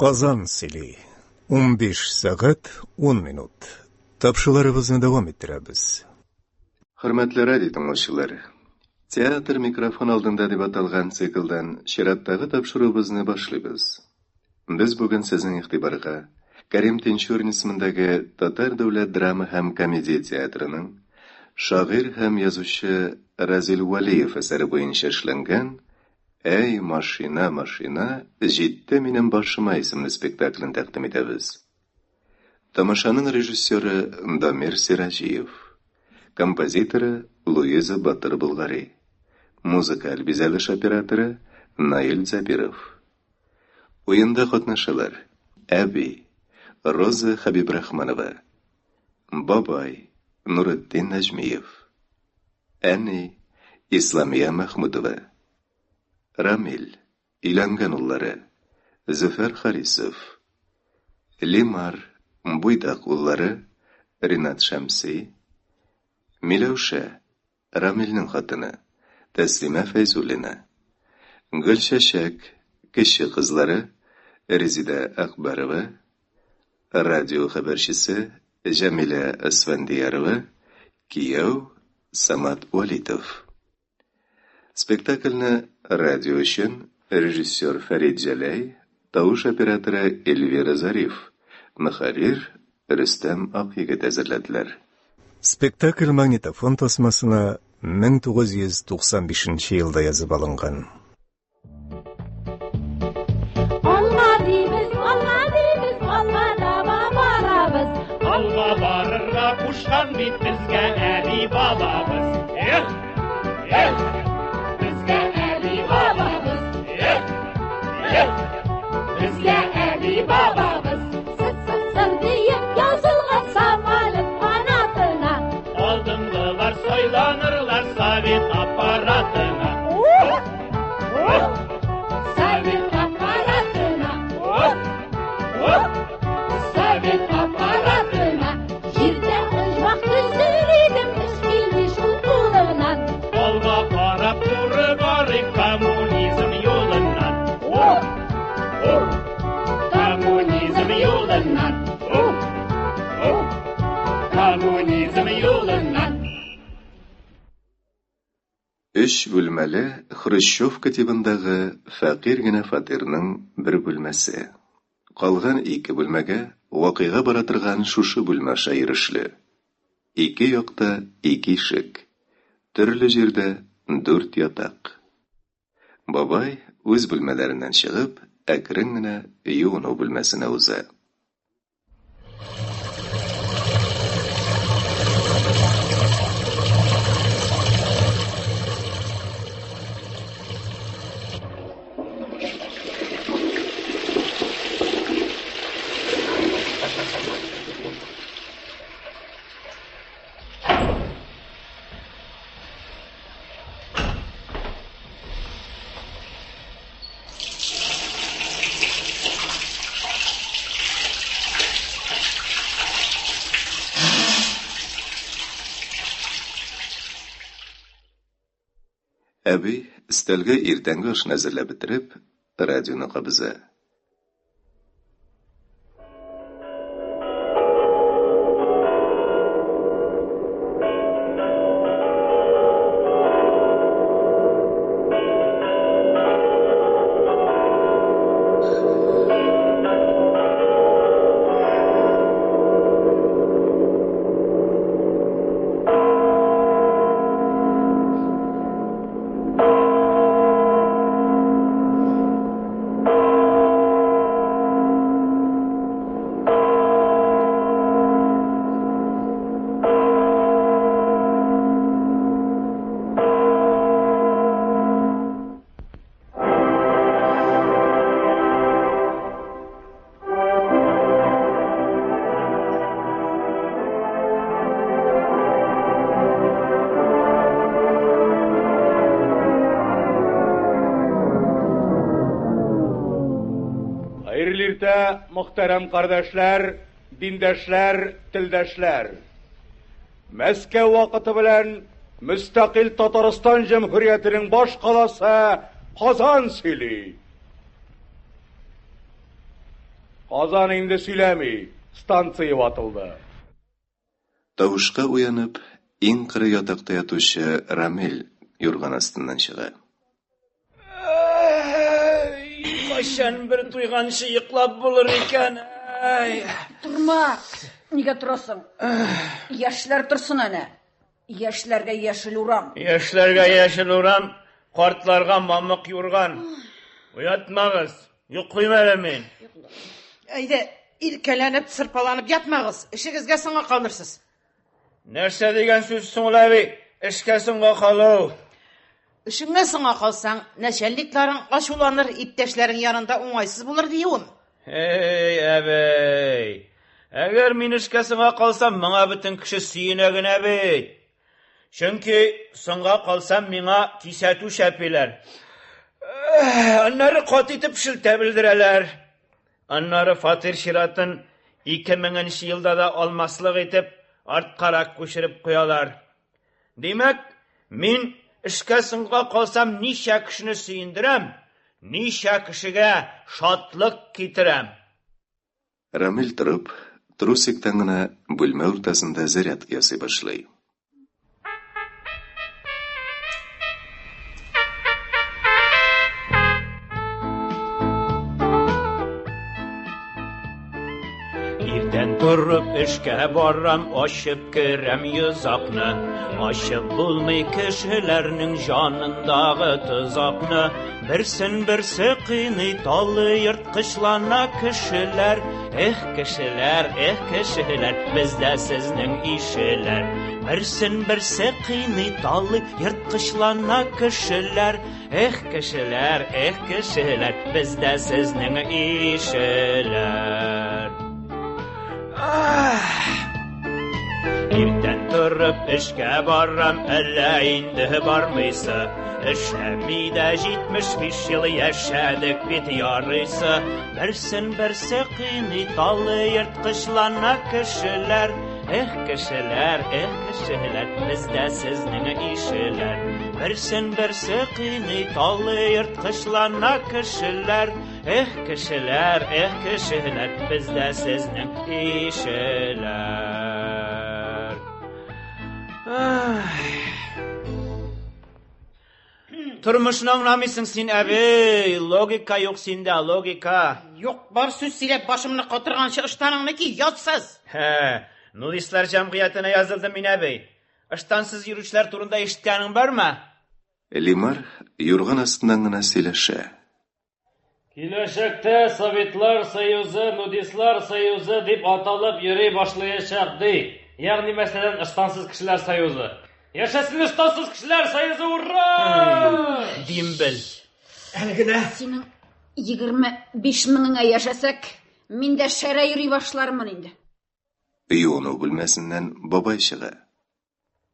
Казан сөйли. 15 сәгать 10 минут. Тапшыруларыбызны дәвам иттерәбез. Хөрмәтле радио тыңлаучылар, Театр микрофон алдында дип аталган циклдан чираттагы тапшыруыбызны башлыйбыз. Без бүген сезнең игътибарга Кәрим Тинчурин исемендәге Татар дәүләт драма һәм комедия театрының шагыйрь һәм язучы Разил Вәлиев әсәре буенча эшләнгән Әй, машина, машина, җитте минем башыма исемле спектаклен тәкъдим итәбез. Тамашаның режиссеры Дамир Сираҗиев, композиторы Луиза Батыр-Болгари, музыкаль бизәлеш операторы Наил Зәбиров. Уенда катнашалар: Әби, Роза Хәбибрахманова, Бабай, Нуретдин Нәҗмиев, Әни, Исламия Мәхмүтова. Рамил, өйләнгән уллары, Зөфәр Харисов. Лимар, буйдак уллары, Ринат Шәмси. Миләүшә, Рамилнең хатыны, Тәслимә Фәйзуллина. Гөлчәчәк, кече кызлары, Резидә Әкбәрова, Радио хәбәрчесе Җәмилә Әсфәндиярова, кияү Самат Вәлитов. Спектакльне радио өчен режиссер Фәрит Җәләй, тавыш операторы Эльвира Зариф, мөхәррир Рөстәм Акъегет әзерләделәр. Спектакль магнитофон тасмасына 1995 елда язып алынган. Алга дибез, алга дибез, алга таба барабыз. Алга барырга кушкан бит безгә әби бабабыз. Эх, эх, безгә әби бабабыз. Эх, эх, безгә әби бабабыз. СССР диеп язылган самолет канатына. Алдынгылар сайланырлар совет аппаратына. Совет аппаратына. Совет аппаратына. Җирдә оҗмах төзер идем, эш килми шул кулыңнан. Алга карап туры барыйк коммунизм юлыннан. Коммунизм юлыннан. Коммунизм юлыннан. Өч бүлмәле хрущевка тибындагы фәкыйрь генә фатирның бер бүлмәсе. Калган ике бүлмәгә вакыйга бара торган шушы бүлмә аша йөрешле. Ике якта ике ишек. Төрле җирдә дүрт ятак. Бабай, үз бүлмәләреннән чыгып, әкрен генә юыну бүлмәсенә уза. Әби, өстәлгә иртәнге ашын әзерләп бетереп, радионы кабыза. Хәерле иртә, мөхтәрәм кардәшләр, диндәшләр, телдәшләр. Мәскәү вакыты белән мөстәкыйль Татарстан Җөмһүриятенең баш каласы Казан сөйли. Казан инде сөйләми, станция ватылды. Тавышка уянып, иң кырый ятакта ятучы Рамил юрган астыннан чыга. Кайчан бер туйганчы йоклап булыр икән? Әй. Торма! Нигә торасың? Яшьләр торсын әнә. Яшьләргә яшел урам. Яшьләргә яшел урам, картларга мамык юрган. Уятмагыз, йоклыйм әле мин. Әйдә, иркәләнеп, сырпаланып ятмагыз. Эшегезгә соңга калырсыз. Нәрсә дигән сүз соң ул, әби? Эшкә соңга калу. Эшеңә соңга калсаң, начальникларың ачуланыр, иптәшләрең янында уңайсыз булыр диюем. Эй, әбей! Әгәр мин эшкә соңга калсам, моңа бөтен кеше сөенә генә бит. Чөнки соңга калсам, миңа кисәтү чәпиләр. Аннары каты итеп шелтә белдерәләр. Аннары фатир чиратын 2000 елда да алмаслык итеп арткарак күчереп куялар. Димәк, мин эшкә соңга калсам, ничә кешене сөендерәм, ничә кешегә шатлык китерәм. Рамил торып, трусиктан гына бүлмә уртасында зарядка ясый башлый. Иртән торып эшкә барам, ачып керәм йозакны. Ачып булмый кешеләрнең җанындагы тозакны. Берсен берсе кыйный, талый, ерткычлана кешеләр. Эх, кешеләр, эх, кешеләр, бездә сезнең ишеләр. Берсен берсе кыйный, талый, ерткычлана кешеләр. Эх, кешеләр, эх, кешеләр, бездә сезнең ишеләр. Ах! Иртән торып эшкә барам, әллә инде бармыйсы. Эшләми дә 75 ел яшәдек бит ярыйсы. Берсен берсе кыйный, талый, ерткычлана кешеләр. Эх, кешеләр, эх, кешеләр, бездә сезнең ишеләр. Берсен берсе кыйный, талый, ерткычлана кешеләр. Эх, кешеләр, эх, кешеләр, бездә сезнең ишеләр. Ах. Тормышны аңламыйсың син, әби. Логика юк синдә, логика. Юк, бар сүз сөйләп башымны катырганчы ыштаныңны ки, ятсыз. Хә, нудистлар җәмгыятенә язылдым мин, әби. Ыштансыз йөрүчеләр турында ишеткәнең бармы? Лимар юрган астыннан гына сөйләшә. Киләчәктә Советлар Союзы нудистлар союзы дип аталып йөри башлаячак, ди. Ягъни, мәсәлән, ыштансыз кешеләр союзы. Яшәсен ыштансыз кешеләр союзы, ура! Димбел. Әле генә. Синең 25 меңеңә яшәсәк, мин дә шәрә йөри башлармын инде. Юыну бүлмәсеннән бабай чыга.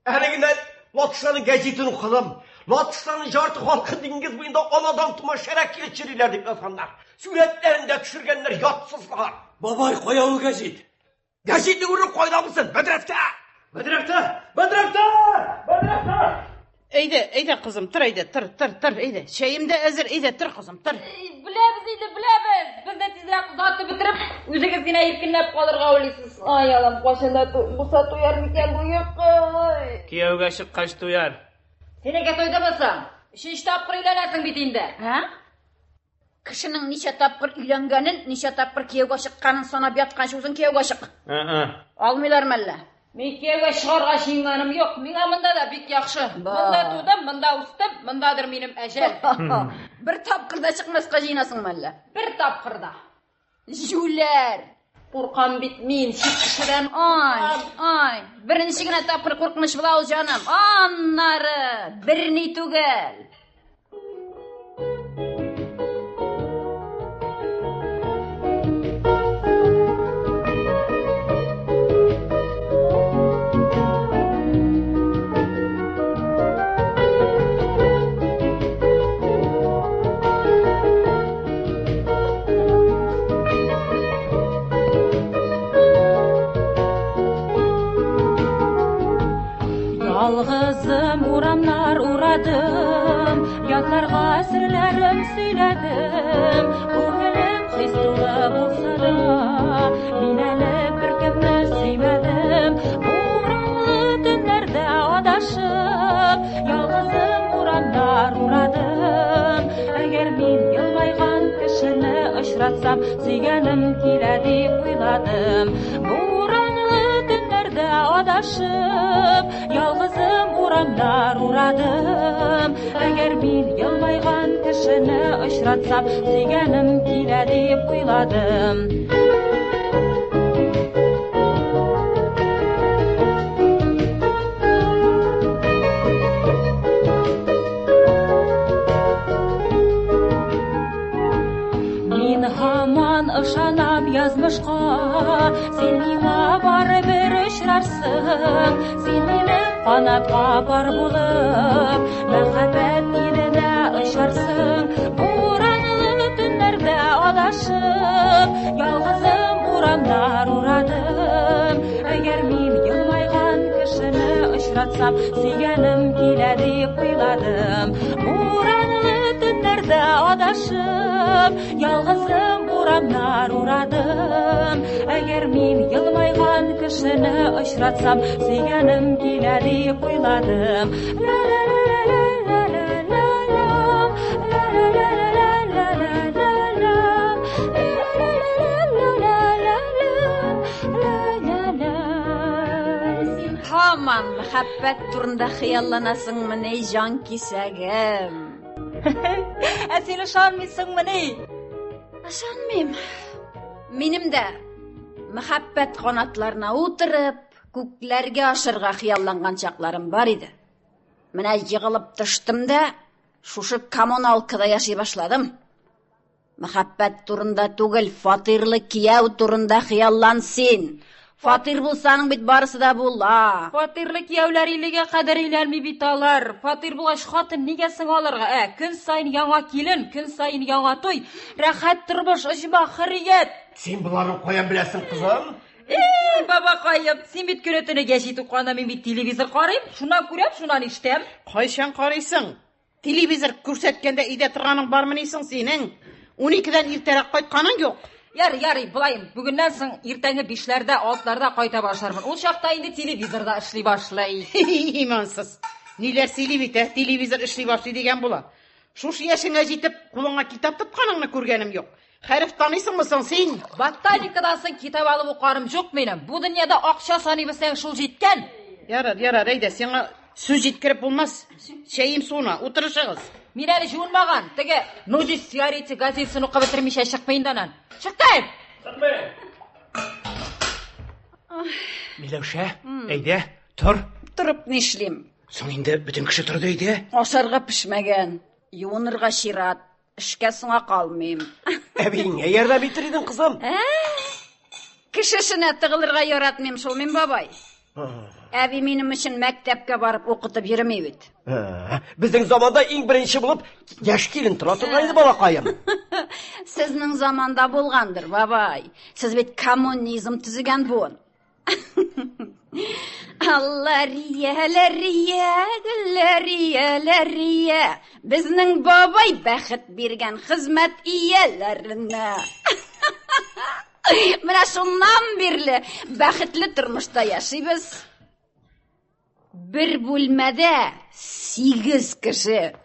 Әле генә Латышларның гәзитен укыдым. Латышларның ярты халкы диңгез буенда анадан тума шәрә килеп йөриләр дип язганнар. Сурәтләрен дә төшергәннәр, ятсызлар. Бабай, кая ул гәзит? Гәзитнең урыны кайда булсын? Бәдрәфтә! Бәдрәфтә! Бәдрәфтә! Бәдрәфтә! Әйдә, әйдә, кызым, тор, әйдә, тор, тор, тор, әйдә. Чәем дә әзер, әйдә, тор, кызым, тор. Беләбез инде, беләбез. Без дә тизрәк озатып бетереп, үзегез генә иркенләп калырга уйлыйсыз. Ай, Аллам, кайчан да булса туяр микән бу йокы? Кияүгә чыккач туяр. Синеке туйдымы соң? Өченче тапкыр өйләнәсең бит инде. Ә? Кешенең ничә тапкыр өйләнгәнен, ничә тапкыр кияүгә чыкканын санап ятканчы үзең кияүгә чык. Алмыйлар мәллә? Мин кияүгә чыгарга җыенганым юк. Миңа монда да бик яхшы. Монда тудым, монда үстем, мондадыр минем әҗәл. Бер тапкыр да чыкмаска җыенасың мәллә? Бер тапкыр да. Җүләр! Куркам бит мин, чит кешедән. Ай, ай, беренче генә тапкыр куркыныч була ул, җаным. Аннары берни түгел. Ялгызым урамнар урадым, ятларга серләрем сөйләдем. Күңелем хис тулы булса да, очратсам, сөйгәнем килә дип уйладым. Буранлы төннәрдә адашып, ялгызым урамнар урадым. Әгәр мин елмайган кешене очратсам, сөйгәнем килә дип уйладым. Мин һаман ышанам язмышка, син миңа барыбер очрарсың. Син минем канатка пар булып, мәхәббәт иленә очарсың. Буранлы төннәрдә адашып, ялгызым урамнар урадым. Әгәр мин елмайган кешене очратсам, сөйгәнем килә дип уйладым. Буранлы төннәрдә адашып, ялгызым урамнар урадым. Әгәр мин елмайган кешене очратсам, сөйгәнем килә дип уйладым. Син һаман мәхәббәт турында хыялланасыңмыни, җан кисәгем? Ә син ышанмыйсыңмыни? Ышанмыйм. Минем дә мәхәббәт канатларына утырып, күкләргә ашырга хыялланган чакларым бар иде. Менә егылып төштем дә, шушы коммуналкада яши башладым. Мәхәббәт турында түгел, фатирлы кияү турында хыяллан син. Фатир булса аның бит барысы да була. Фатирлы кияүләр илегә кадәр өйләнми бит алар. Фатир булгач, хатын нигә соң алырга? Ә, көн саен яңа килен, көн саен яңа туй. Рәхәт тормыш, оҗмах, хөррият. Син боларны каян беләсең, кызым? Эй, бабакаем, син бит көне-төне гәҗит укыганда мин бит телевизор карыйм. Шуннан күрәм, шуннан ишетәм. Кайчан карыйсың? Телевизор күрсәткәндә өйдә торганың бармыни соң синең? Уникедән иртәрәк кайтканың юк. Ярый, ярый, болаем. Бүгеннән соң иртәнге бишләрдә, алтыларда кайта башлармын. Ул чакта инде телевизор да эшли башлый. Имансыз. Ниләр сөйли бит, ә? Телевизор эшли башлый дигән була. Шушы яшеңә җитеп, кулыңа китап тотканыңны күргәнем юк. Хәреф таныйсыңмы соң син? Ботаникадан соң китап алып укыганым юк минем. Бу дөньяда акча саный белсәң, шул җиткән. Ярар, ярар, әйдә, сиңа сүз җиткереп булмас. Чәем суына, утырышыгыз. Мин әле җуынмаган. Теге Нудист Сигарете газетасын укып бетермичә чыкмый инде аннан. Чыктым! Миләүшә, әйдә, тор. Торып нишлим? Соң инде бөтен кеше торды әйдә. Ашарга пешмәгән, юынырга чират, эшкә соңа калмыйм. Әбиеңә ярдәм итер идең, кызым. Ә? Кеше эшенә тыгылырга яратмыйм шул мин, бабай. Әби минем өчен мәктәпкә барып укытып йөрми бит. Безнең заманда иң беренче булып яшь килен тора торган иде, балакаем. Сезнең заманда булгандыр, бабай. Сез бит коммунизм төзегән буын. Аллария, ләрия, гөлләрия, ләрия. Безнең бабай бәхет биргән хезмәт ияләренә. Менә шуннан бирле бәхетле тормышта яшибез. Бер бүлмәдә сигез кеше.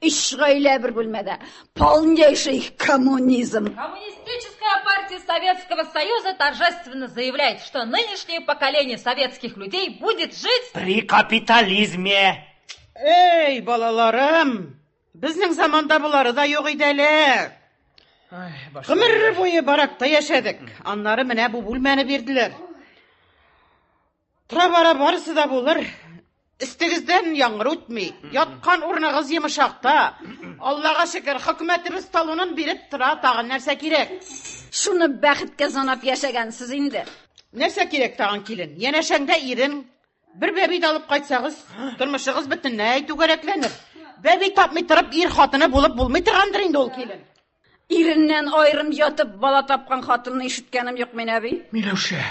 Өч гаилә бер бүлмәдә. Полнейший коммунизм. Коммунистическая партия Советского Союза торжественно заявляет, что нынешнее поколение советских людей будет жить при капитализме. Эй, балаларым, безнең заманда болары да юк иде әле. Гомер буе баракта яшәдек. Аннары менә бу бүлмәне бирделәр. Тора-бара барысы да булыр. Өстегездән яңгыр үтми, яткан урыныгыз йомшакта. Аллага шөкер, хөкүмәтебез талонын биреп тора, тагын нәрсә кирәк? Шуны бәхеткә санап яшәгәнсез инде. Нәрсә кирәк тагын, килен? Янәшәңдә ирең, бер бәби дә алып кайтсагыз, тормышыгыз бөтенләй түгәрәкләнер. Бәби тапмый торып, ир хатыны булып булмый торгандыр инде ул, килен. Иреннән аерым ятып бала тапкан хатынны ишеткәнем юк мин, әби. Миләүшә.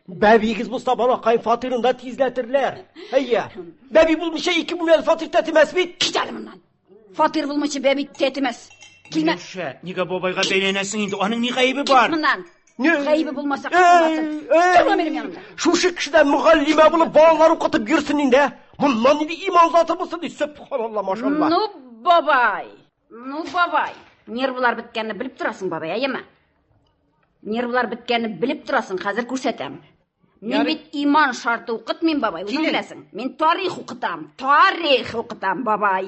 Бәбигез булса, балакай фатирында тизләтерләр. Әйе. Бәби булмыйча ике бүлмәле фатир тәтемәс бит. Кит әле моннан. Фатир булмыйча бәби тәтемәс. Килмә. Миләүшә, нигә бабайга бәйләнәсең инде? Аның ни гаебе бар? Кит моннан. Гаебе булмаса, кылмасын. Торма минем янымда. Шушы кешедән мөгаллимә булып балалар укытып йөрсен инде. Моннан нинди иман заты булсын ди. Сөбханалла, машалла. Ну, бабай. Ну, бабай, нервлар беткәнне белеп торасың, бабай, әйеме? Нервлар беткәнне белеп торасың, хәзер күрсәтәм. Мин Ярый. бит иман шарты укытмыйм, бабай, үзең Килен. беләсең. Мин тарих укытам, тарих укытам, бабай.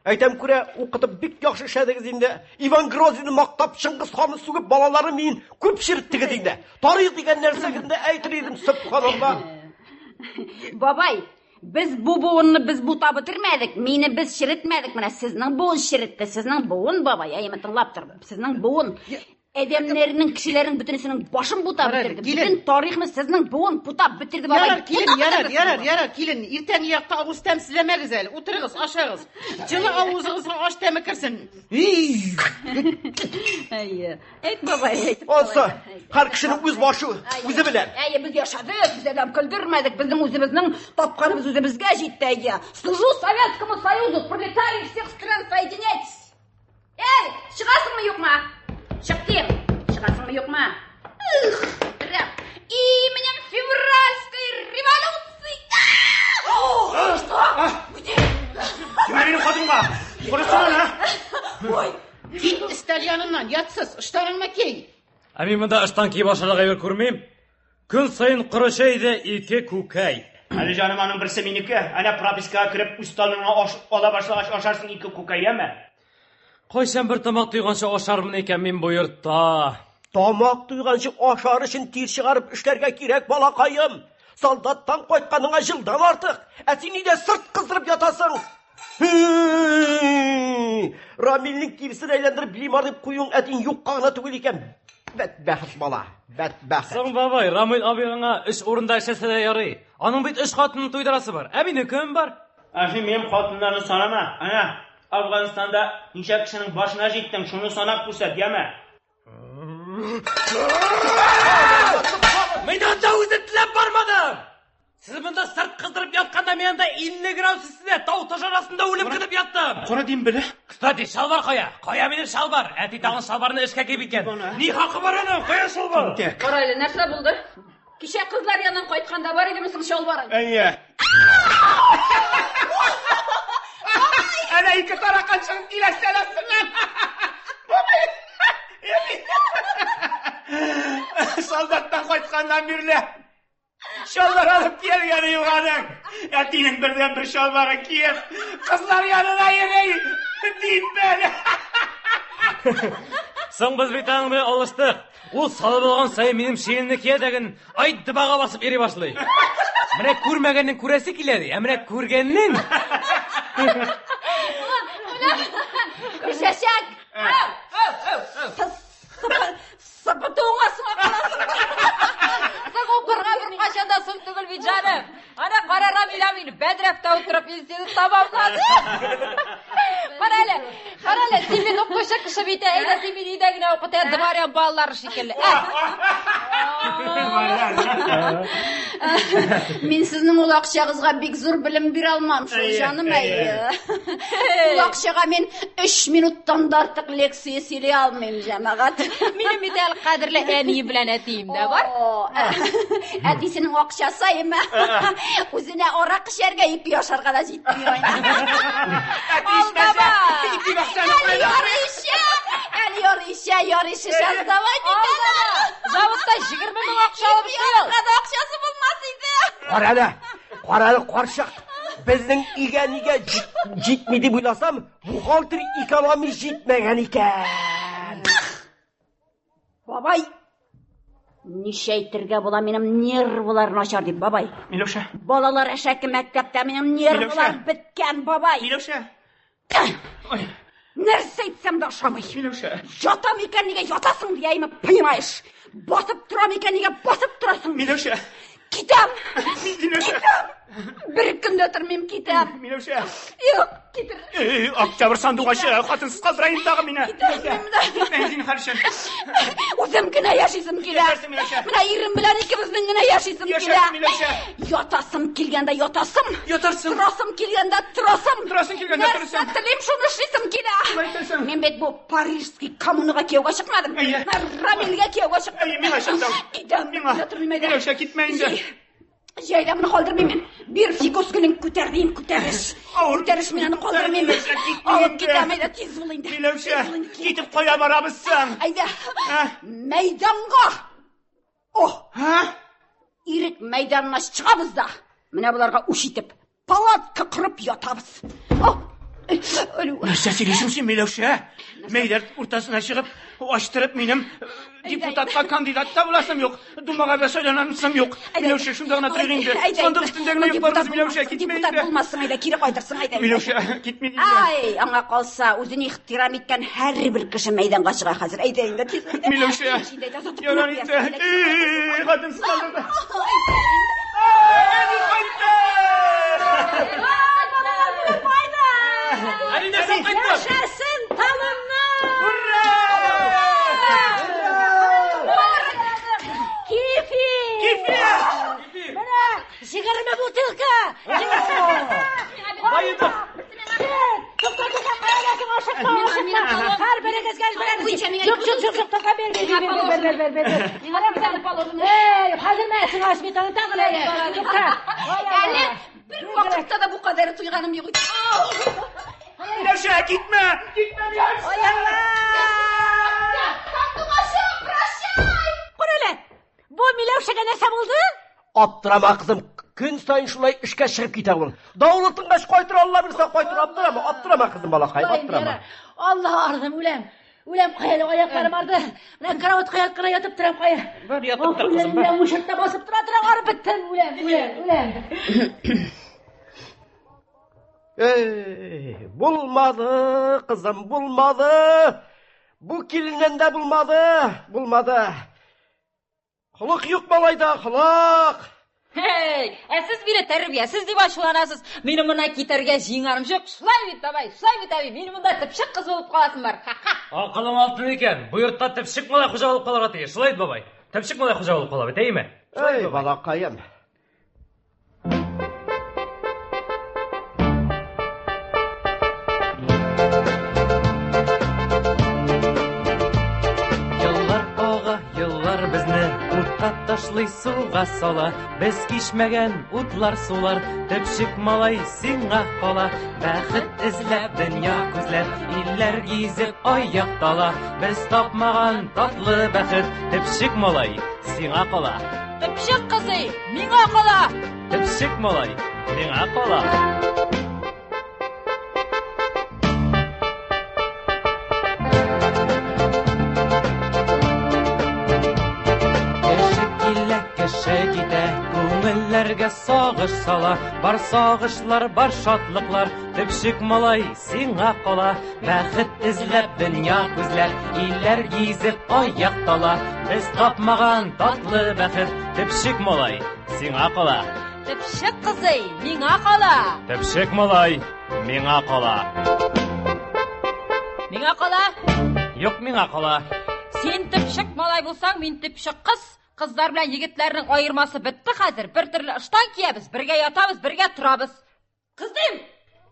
Әйтәм күрә, укытып бик яхшы эшләдегез инде. Иван Грозныйны мактап, Чыңгыз ханны сүгеп, балалары мин күп череттегез инде. Тарих дигән нәрсәгезне әйтер идем, сөбханалла. Бабай, без бу буынны без бутап бетермәдек, мине без черетмәдек, менә сезнең буын черетте, сезнең буын, бабай, әйеме тыңлап тор, сезнең буын. Адәмнәрнең, кешеләрнең бөтенесенең башын бутап Ярар, бетерде. килен. Бөтен тарихны сезнең буын бутап бетерде, бабай. Ярар, килен, Бутап ярар, бетерде ярар, сезнең буын. ярар, килен. Иртәнге якта авыз тәмсезләмәгез әле. Утырыгыз, ашагыз. Җылы авызыгызга аш тәме керсен. Әйе. Әйт, бабай, әйт. Алса, һәр кешенең үз башы үзе белән. Әйе, без яшәдек, без адәм көлдермәдек, безнең үзебезнең тапканыбыз үзебезгә җитте, әйе. Служу Советскому Союзу, пролетарии всех стран, соединяйтесь. Эй, чыгасыңмы юкмы? Чык дим. Чыгасыңмы юкмы? Эх, рәп. Именем февральской революции. А! Что? Где? Тимә минем хатынга! Корысana, Ой, Кит өстәл яныннан, ятсыз, ыштаныңны кий. Ә мин монда ыштан киеп ашарга әйбер күрмим. Көн саен коры чәй дә ике күкәй. Әле җаным аның берсе минеке. Әнә пропискага кереп үз талоныңа аш ала башлагач ашарсың ике күкәй, яме? Кайчан бер тамак туйганчы ашармын икән мин бу йортта? Тамак туйганчы ашар өчен тир чыгарып эшләргә кирәк, балакаем. Солдаттан кайтканыңа җылдан артык. Ә син өйдә сырт кыздырып ятасың. Һи! Рамилнең тиресен әйләндереп лимар дип куюың әтиң юкка гына түгел икән. Бәдбәхет бала, бәдбәхет. Соң бабай, Рамил абыйңа өч урында эшләсә дә ярый. Аның бит өч хатынын туйдырасы бар. Ә минем кемем бар? Ә син минем хатыннарны санама. Әнә, Афганстанда ничә кешенең башына җиттең, шуны санап күрсәт, яме? Мин анда үзем теләп бармадым. Сез монда сырт кыздырып ятканда мин анда 50 градус эсседә тау таш арасында үлем көтеп яттым. Кара димбеле. Кстати, шалбар кая? Кая минем шалбар? Әти тагын шалбарны эшкә киеп киткән. Ни хакы бар аның? Кая шалбар? Кара әле, нәрсә булды? Кичә кызлар яныннан кайтканда бар идеме соң чалбарың? Әйе. Әнә ике таракан чыгып килә сәләсеннән. Бабай. Солдаттан кайтканнан бирле чалбар алып килгәне юк аның. Әтинең бердән-бер чалбарын киеп, кызлар янына йөри. Димбел. Соң без бит аның белән алыштык. Ул салып алган саен минем шиленне кия дәген ай дыбага басып йөри башлый. Менә күрмәгәннең күрәсе килә ди, ә менә күргәннең Гөлчәчәк! Сыпытуыңа соңа каласың. Соң укырга беркайчан да соң түгел бит, җаным. Ана кара Рамил абыйны бәдрәфтә утырып институт тәмамлады. Кара әле, кара әле, син бит укучы кеше бит, әйдә син бит өйдә генә укыт, ә дворян балалары шикелле. Мин сезнең ул акчагызга бик зур белем бирә алмам шул, җаным, әйе. Ул акчага мин 3 минуттан да артык лекция сөйли алмыйм, җәмәгать. Минем бит әле кадерле әнием белән әтием дә бар. О, Әтисенең акчасы әйеме? Үзенә арак эчәргә, ипи ашарга да җитми. Алдама! Әле ярый эчә, әле ярый эчә, ярый эчә, давай Алдама! Заводта 20 мең акча алып Ипи эшли ул. алырга да акчасы булмас иде. Кара әле, кара әле, карчык. Безнең өйгә нигә җитми дип уйласам, бухгалтер экономия җитмәгән икән. Бабай, ничә әйтергә була минем нервлар начар дип, бабай. Миләүшә. Балалар әшәке мәктәптә минем нервлар Миләүшә. беткән, бабай. Миләүшә. Нәрсә әйтсәм дә ошамый. Миләүшә. Ятам икән нигә ятасың дияйме, понимаешь? Басып торам икән нигә басып торасың? Миләүшә. Китәм. Миләүшә. Китәм. Бер көн дә тормыйм, китәм. Миләүшә. Юк, китер. Эй, Октябрь сандугачы, хатынсыз калдырайын тагы мине. Китәм дә. Китмә зинһар өчен. Үзем генә яшисем килә. Яшәрсең, Миләүшә. Менә ирем белән икебезнең генә яшисем килә. Яшәрсең, Миләүшә. Ятасым килгәндә ятасым. Ятарсың. Торасым килгәндә торасым. Торасың килгәндә торасың. Нәрсә телим, шуны эшлисем килә. Шулай итәсең. Мин бит бу парижский коммунага кияүгә чыкмадым. Әйе. Рамилгә кияүгә чыктым. Әйе, миңа чыктың. Китәм. Миңа. Тормыйм әйдә. Миләүшә, китмә инде. Җәйләүне калдырмыйм мин. Бир фикус гөлен күтәр дим, күтәреш. Күтәреш мин аны калдырмыйм. Алып китәм, әйдә тиз бул инде. Миләүшә, китеп кая барабыз соң? Әйдә. Мәйданга. О! Ирек мәйданына чыгабыз да. Менә боларга үч итеп, палатка корып ятабыз. О! Нәрсә сөйлисең син, Миләүшә? Мәйдан уртасына чыгып, ачтырып минем депутатка кандидат та буласым юк, думага да сайланасым юк. Миләүшә, шунда гына торыйк инде. Сандык өстендә генә йокларбыз, Миләүшә, китмә Депутат булмассың, әйдә, кире кайтырсың, әйдә. Миләүшә, китми инде. Ай, аңа калса, үзен ихтирам иткән һәрбер кеше мәйданга чыга хәзер. Әйдә инде, тиз әйдә. Миләүшә, ярар инде. Хатын сызландырды. Яшәсен талымнар! Ура! Кефир! Кефир! Менә 20 бутылка! Баедык! Тукта, тукта, кая ашыкма, ашыкма. Һәрберегезгә берәр. Юк, юк, юк, юк, тукта, бер, бер, бер, бер, бер, бер, бер, бер. Эй, хәзер менә сиңа сметана тагын әле. Тукта. Әле бер вакытта да бу кадәр туйганым юк иде. Миләүшә, китмә! Китмә, Миләүшә! Сандугачым, прощай! Кара әле, бу Миләүшәгә нәрсә булды? Аптырама, кызым, көн саен шулай эшкә чыгып китә ул. Давылы тынгач кайтыр, Алла бирсә кайтыр, аптырама, аптырама, кызым, балакаем, аптырама. Алла ардым, үләм. Үләм, кая әле аякларым арды. Менә кроватька яткына ятып торам, кая. Бар, ятып тор, кызым, бар. Үләм, мушыртта басып тора тора, арып беттем, үләм, үләм, үләм. Эй, булмады, кызым, булмады. Бу киленнән дә булмады, булмады. Холык юк малайда, холык. Һей, ә сез мине тәрбиясез дип ачуланасыз. Минем моннан китәргә җыенганым юк. Шулай бит, бабай, шулай бит, әби. Мин монда төпчек кыз булып каласым бар. Ха-ха. Акылың алтын икән. Бу йортта төпчек малай хуҗа булып калырга тиеш. Шулай бит, бабай? Төпчек малай хуҗа булып кала бит, әйеме? Эй, балакаем. Еллар ага, еллар безне утка ташлый, суга сала. Без кичмәгән утлар, сулар, төпчек малай сиңа кала. Бәхет эзләп, дөнья күзләп, илләр гизеп аяк тала. Без тапмаган татлы бәхет, төпчек малай сиңа кала. Төпчек кызый, миңа кала. Төпчек малай миңа кала. Кеше килә, кеше китә, күңелләргә сагыш сала. Бар сагышлар, бар шатлыклар, төпчек малай сиңа кала. Бәхет эзләп, дөнья күзләп, илләр гизеп аяк тала. Без тапмаган татлы бәхет, төпчек малай сиңа кала. Төпчек кызый, миңа кала. Төпчек малай миңа кала. Миңа кала. Юк, миңа кала. Син төпчек малай булсаң, мин төпчек кыз. Кызлар белән егетләрнең аермасы бетте хәзер. Бер төрле ыштан киябез, бергә ятабыз, бергә торабыз. Кыз дим.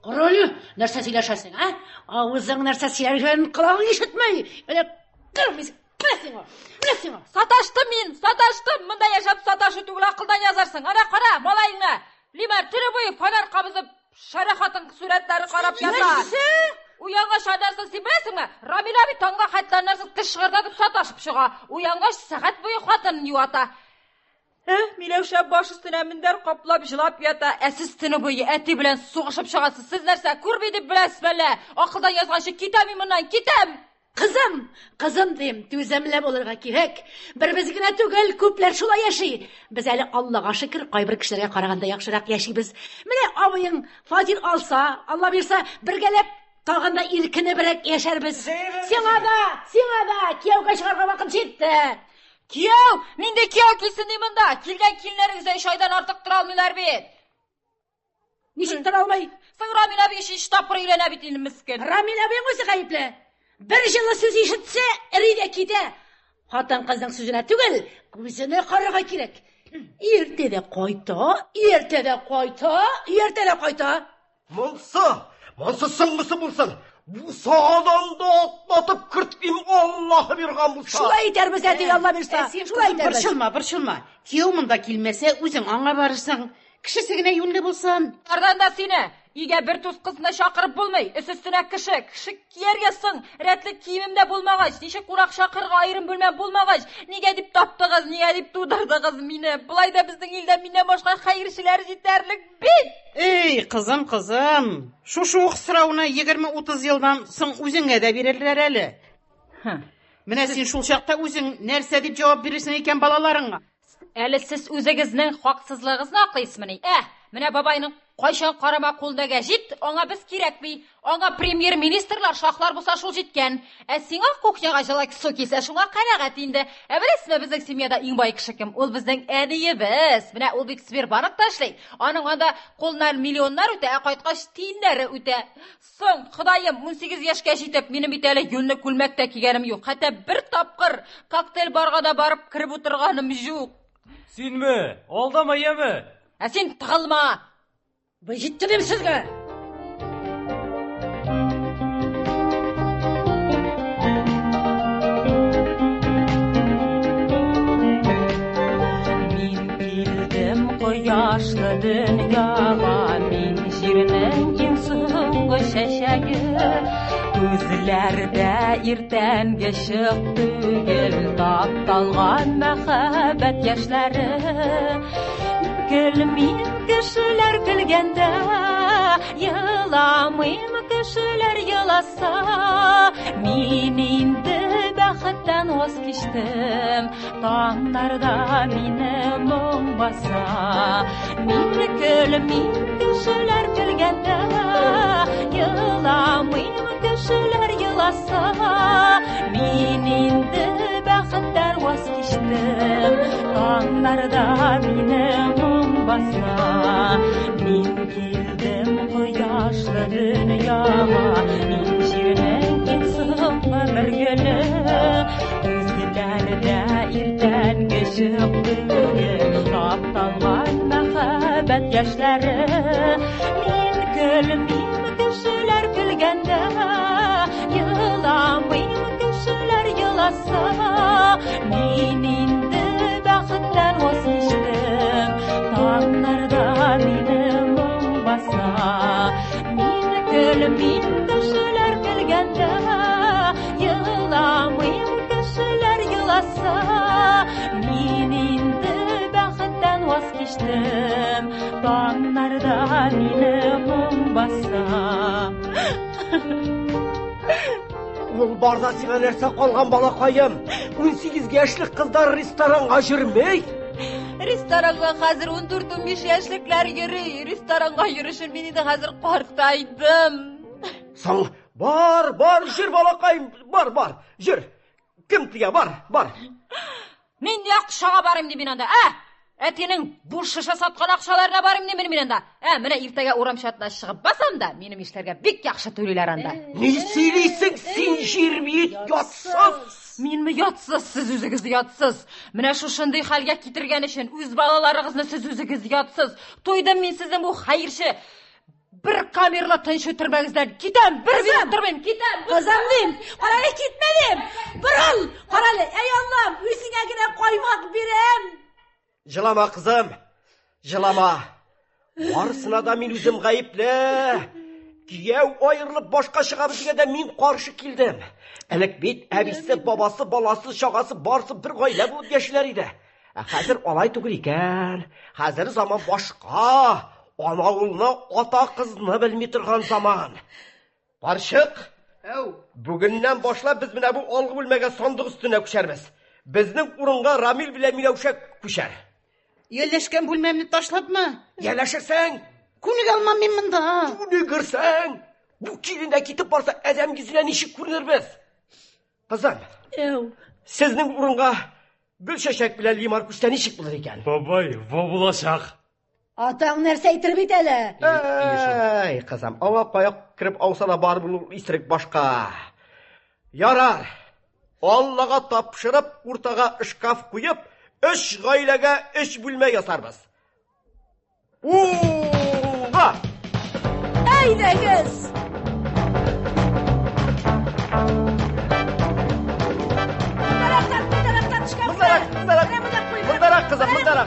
Кара әле, нәрсә сөйләшәсең, ә? Авызың нәрсә сөйләгәнен колагың ишетми. Менә кырмыйсың, менә сиңа, менә сиңа. Саташтым мин, саташтым. Монда яшәп саташу түгел, акылдан язарсың. Ана кара, малаеңны. Лимар төне буе фонарь кабызып, шәрә хатын сурәтләре карап ята. Нәрсә? Уянгач аннан син беләсеңме? Рамил абый таңга хәтле аннан теш шыгырдатып саташып чыга. Уянгач сәгать буе хатынын юата. Миләүшә баш өстенә мендәр каплап җылап ята. Ә сез төне буе әти белән сугышып чыгасыз. Сез нәрсә күрми дип беләсез әллә? Акылдан язганчы китәм мин моннан, китәм! Кызым, кызым дим, түземле булырга кирәк. Бер без генә түгел, күпләр шулай яши. Без әле Аллага шөкер, кайбер кешеләргә караганда яхшырак яшибез. Менә абыең фатир алса, Алла бирсә, бергәләп тагын да иркенебрәк яшәрбез. Сиңа да, сиңа да кияүгә чыгарга вакыт җитте. Кияү? Нинди кияү килсен ди монда? Килгән киленнәрегез дә өч айдан артык тора алмыйлар бит. Ничек тора алмый? Соң Рамил абый өченче тапкыр өйләнә бит инде мескен. Рамил абыең үзе гаепле. Бер җылы сүз ишетсә, эри дә китә. Хатын-кызның сүзенә түгел, күзенә карарга кирәк. Иртә дә кайта, иртә дә кайта, иртә дә кайта. Монсы, монсы соңгысы булсын. Бусагадан да атлатып кертмим, Аллаһы биргән булса. Шулай итәрбез, әти, Алла бирса. Ә син, Шулай кызым, итәрбез. борчылма, борчылма. Кияү монда килмәсә, үзең аңа барырсың. Кешесе генә юньле булсын. Ардан да сине өйгә бер туз кызны чакырып булмый. Өс өстенә кеше, кеше кияргә соң, рәтле киемем дә булмагач, ничек кунак чакырырга аерым бүлмәм булмагач, нигә дип таптыгыз, нигә дип тудырдыгыз мине? Болай да безнең илдә миннән башка хәерчеләр җитәрлек бит. Эй, кызым, кызым, шушы ук сорауны 20-30 елдан соң үзеңә дә бирерләр әле. Менә син шул чакта үзең нәрсә дип җавап бирерсең икән балаларыңа? Әле сез үзегезнең хаксызлыгыгызны аклыйсызмыни? Ә, менә бабайның кайчан карама кулында гәҗит, аңа без кирәкми. Аңа премьер-министрлар, шаһлар булса шул җиткән. Ә сиңа кухняга җылы су килсә, шуңа канәгать инде. Ә беләсезме, безнең семьяда иң бай кеше кем? Ул безнең әниебез. Менә ул бит Сбербанкта эшли. Аның анда кулыннан миллионнар үтә, ә кайткач тиеннәре үтә. Соң, Ходаем, 18 яшькә җитеп, минем бит әле юньле күлмәк тә кигәнем юк. Хәтта бер тапкыр коктейль барга да барып кереп утырганым юк. Синме? Алдама, яме? Ә син тыгылма! Бу җитте дим сезгә. Мин килдем кояшлы дөньяга, мин җирнең иң соңгы чәчәге. Күзләрдә иртәнге чык түгел, тапталган мәхәббәт яшьләре. Көлмим кешеләр көлгәндә, еламыйм кешеләр еласа. Мин инде бәхеттән ваз кичтем, таңнарда мине моң баса. Мин көлмим кешеләр көлгәндә, еламыйм кешеләр еласа. Мин инде бәхеттән ваз кичтем, таңнарда мине моң баса. Мин килдем кояшлы дөньяга, мин җирнең иң соңгы бер гөле. Күзләрдә иртәнге чык түгел, тапталган мәхәббәт яшьләре. Мин көлмим кешеләр көлгәндә, еламыйм кешеләр еласа. Мин инде бәхеттән ваз кичтем, таңнарда мине моң баса. Мин көлмим кешеләр көлгәндә, еламыйм кешеләр еласа. Мин инде бәхеттән ваз кичтем, таңнарда мине моң баса. Ул барда сиңа нәрсә калган, балакаем? 18 яшьлек кызлар ресторанга йөрми. Ресторанга хәзер 14-15 яшьлекләр йөри. Ресторанга йөрүче мин инде хәзер картайдым. Соң, бар, бар, җыр, балакаем, бар, бар, җыр. Кем тия, бар, бар. Мин ни акчага барыйм ди мин анда, ә? Әтинең буш шешә саткан акчаларына барыйм ди мин анда. Ә, менә иртәгә урам чатына чыгып басам да, минем ишләргә бик яхшы түлиләр анда. Ни сөйлисең син, җир бит, ятсыз? Минме ятсыз, сез үзегез ятсыз. Менә шушындый хәлгә китергән өчен үз балаларыгызны сез үзегез ятсыз. Туйдым мин сезнең бу хәерче бер камерлы тынч үтермәгездән. Китәм, бер минут тормыйм, китәм. Кызым дим, карале китмә дим. Борыл, карале, әй Аллам, үзеңә генә каймак бирәм. Җылама, кызым, җылама. Барысына да мин үзем гаепле. Кияү аерылып башка чыгабыз дигәндә мин каршы килдем. Элек бит әбисе, бабасы, баласы, чагасы барысы бер гаилә булып яшиләр иде. Ә хәзер алай түгел икән. Хәзер заман башка. Ана улны, ата кызны белми торган заман. Карчык, бүгеннән башлап без менә бу алгы бүлмәгә сандык өстенә күчәрбез. Безнең урынга Рамил белән Миләүшә күчәр. Ияләшкән бүлмәмне ташлапмы? Ияләшерсең. Күнегә алмам мин монда. Күнегерсең. Бу килен дә китеп барса, адәм йөзенә ничек күренербез? Кызым, сезнең урынга Гөлчәчәк белән Лимар күчсә ничек булыр икән? Бабай, во булачак. Атаң нәрсә әйтер бит әле? Әй, кызым, аңа кая кереп ауса да барыбер ул исерек башка. Ярар. Аллага тапшырып, уртага шкаф куеп, өч гаиләгә өч бүлмә ясарбыз. Уңга! Әйдәгез!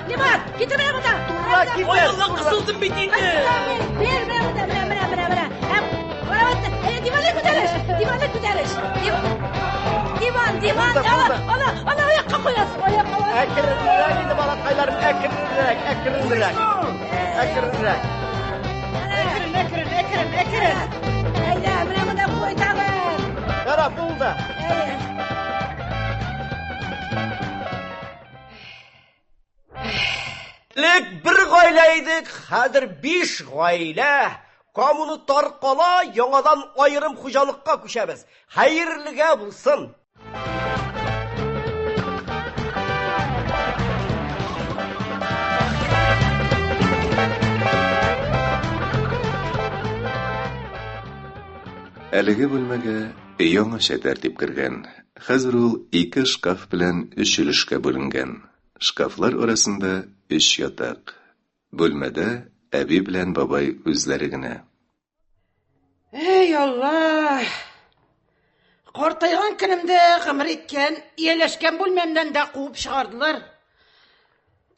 Турырак. Лимон, китер менә монда. Турырак китер. Ой, Алла, кысылдым бит инде. Бир, менә монда, менә, менә, менә, менә. Һәм караватны, әйе, диванны күтәреш, диванны күтәреш. Диван, диван, Булды, ала, булды. ала, ала, аякка куясың, аякка. Әкренрәк инде, балакайларым, әкренрәк, әкренрәк. Әкренрәк. Әкрен, әкрен, әкрен, әкрен. Әйдә, менә монда куй тагын. Кара, булды. Әйе. Элек бер гаилә идек, хәзер биш гаилә. Коммуна таркала, яңадан аерым хуҗалыкка күчәбез. Хәерлегә булсын. Әлеге бүлмәгә яңача тәртип кергән. Хәзер ул ике шкаф белән өч өлешкә бүленгән. Шкафлар арасында өч ятак. Бүлмәдә әби белән бабай үзләре генә. Эй, Алла! Картайган көнемдә гомер иткән, ияләшкән бүлмәмнән дә куып чыгардылар.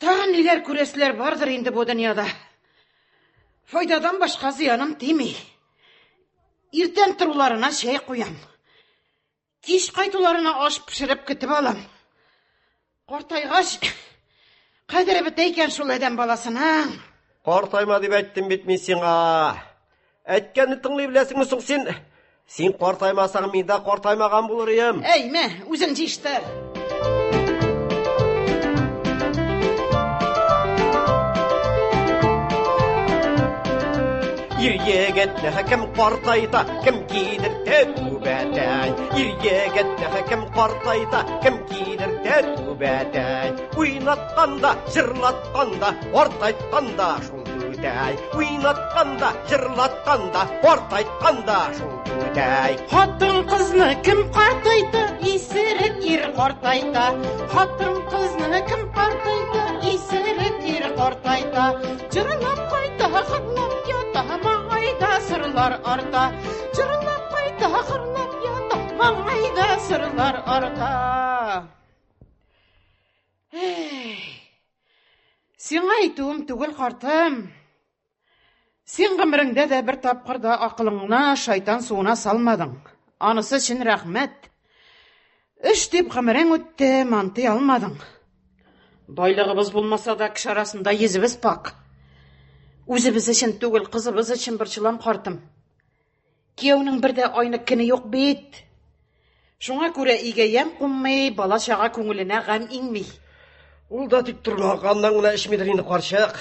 Тагын ниләр күрәселәр бардыр инде бу дөньяда. Файдадан башка зыяным тими. Иртән торуларына чәй куям. Кич кайтуларына аш пешереп көтеп алам. Картайгач, кадере бетә икән шул адәм баласының. Картайма дип әйттем бит мин сиңа. Әйткәнне тыңлый беләсеңме соң син? Син картаймасаң, мин дә картаймаган булыр идем. Әй, мә, үзең җыештыр. Ир егетне кем картайта, кем кидертә түбәтәй. Ир егетне кем картайта, кем кидертә түбәтәй. Уйнатканда, җырлатканда, картайтканда шул түтәй. Уйнатканда, җырлатканда, картайтканда шул түтәй. Хатын кызны кем картайта? Исерек ир картайта. Хатын кызны кем картайта? Исерек ир картайта. Җырлап кайта, хырлап ята, маңгайда сырлар арта. Җырлап кайта, хырлап ята, маңгайда сырлар арта. Эй, сиңа әйтүем түгел, картым. Син гомереңдә дә бер тапкыр да акылыңны шайтан суына салмадың. Анысы өчен рәхмәт. Эш дип гомерең үтте, мантый алмадың. Байлыгыбыз булмаса да, кеше арасында йөзебез пак. Үзебез өчен түгел, кызыбыз өчен борчылам, картым. Кияүнең бер дә айнык көне юк бит. Шуңа күрә өйгә ямь кунмый, бала-чага күңеленә гамь иңми. Ул да тик тормаганнан гына эчмидер инде, карчык.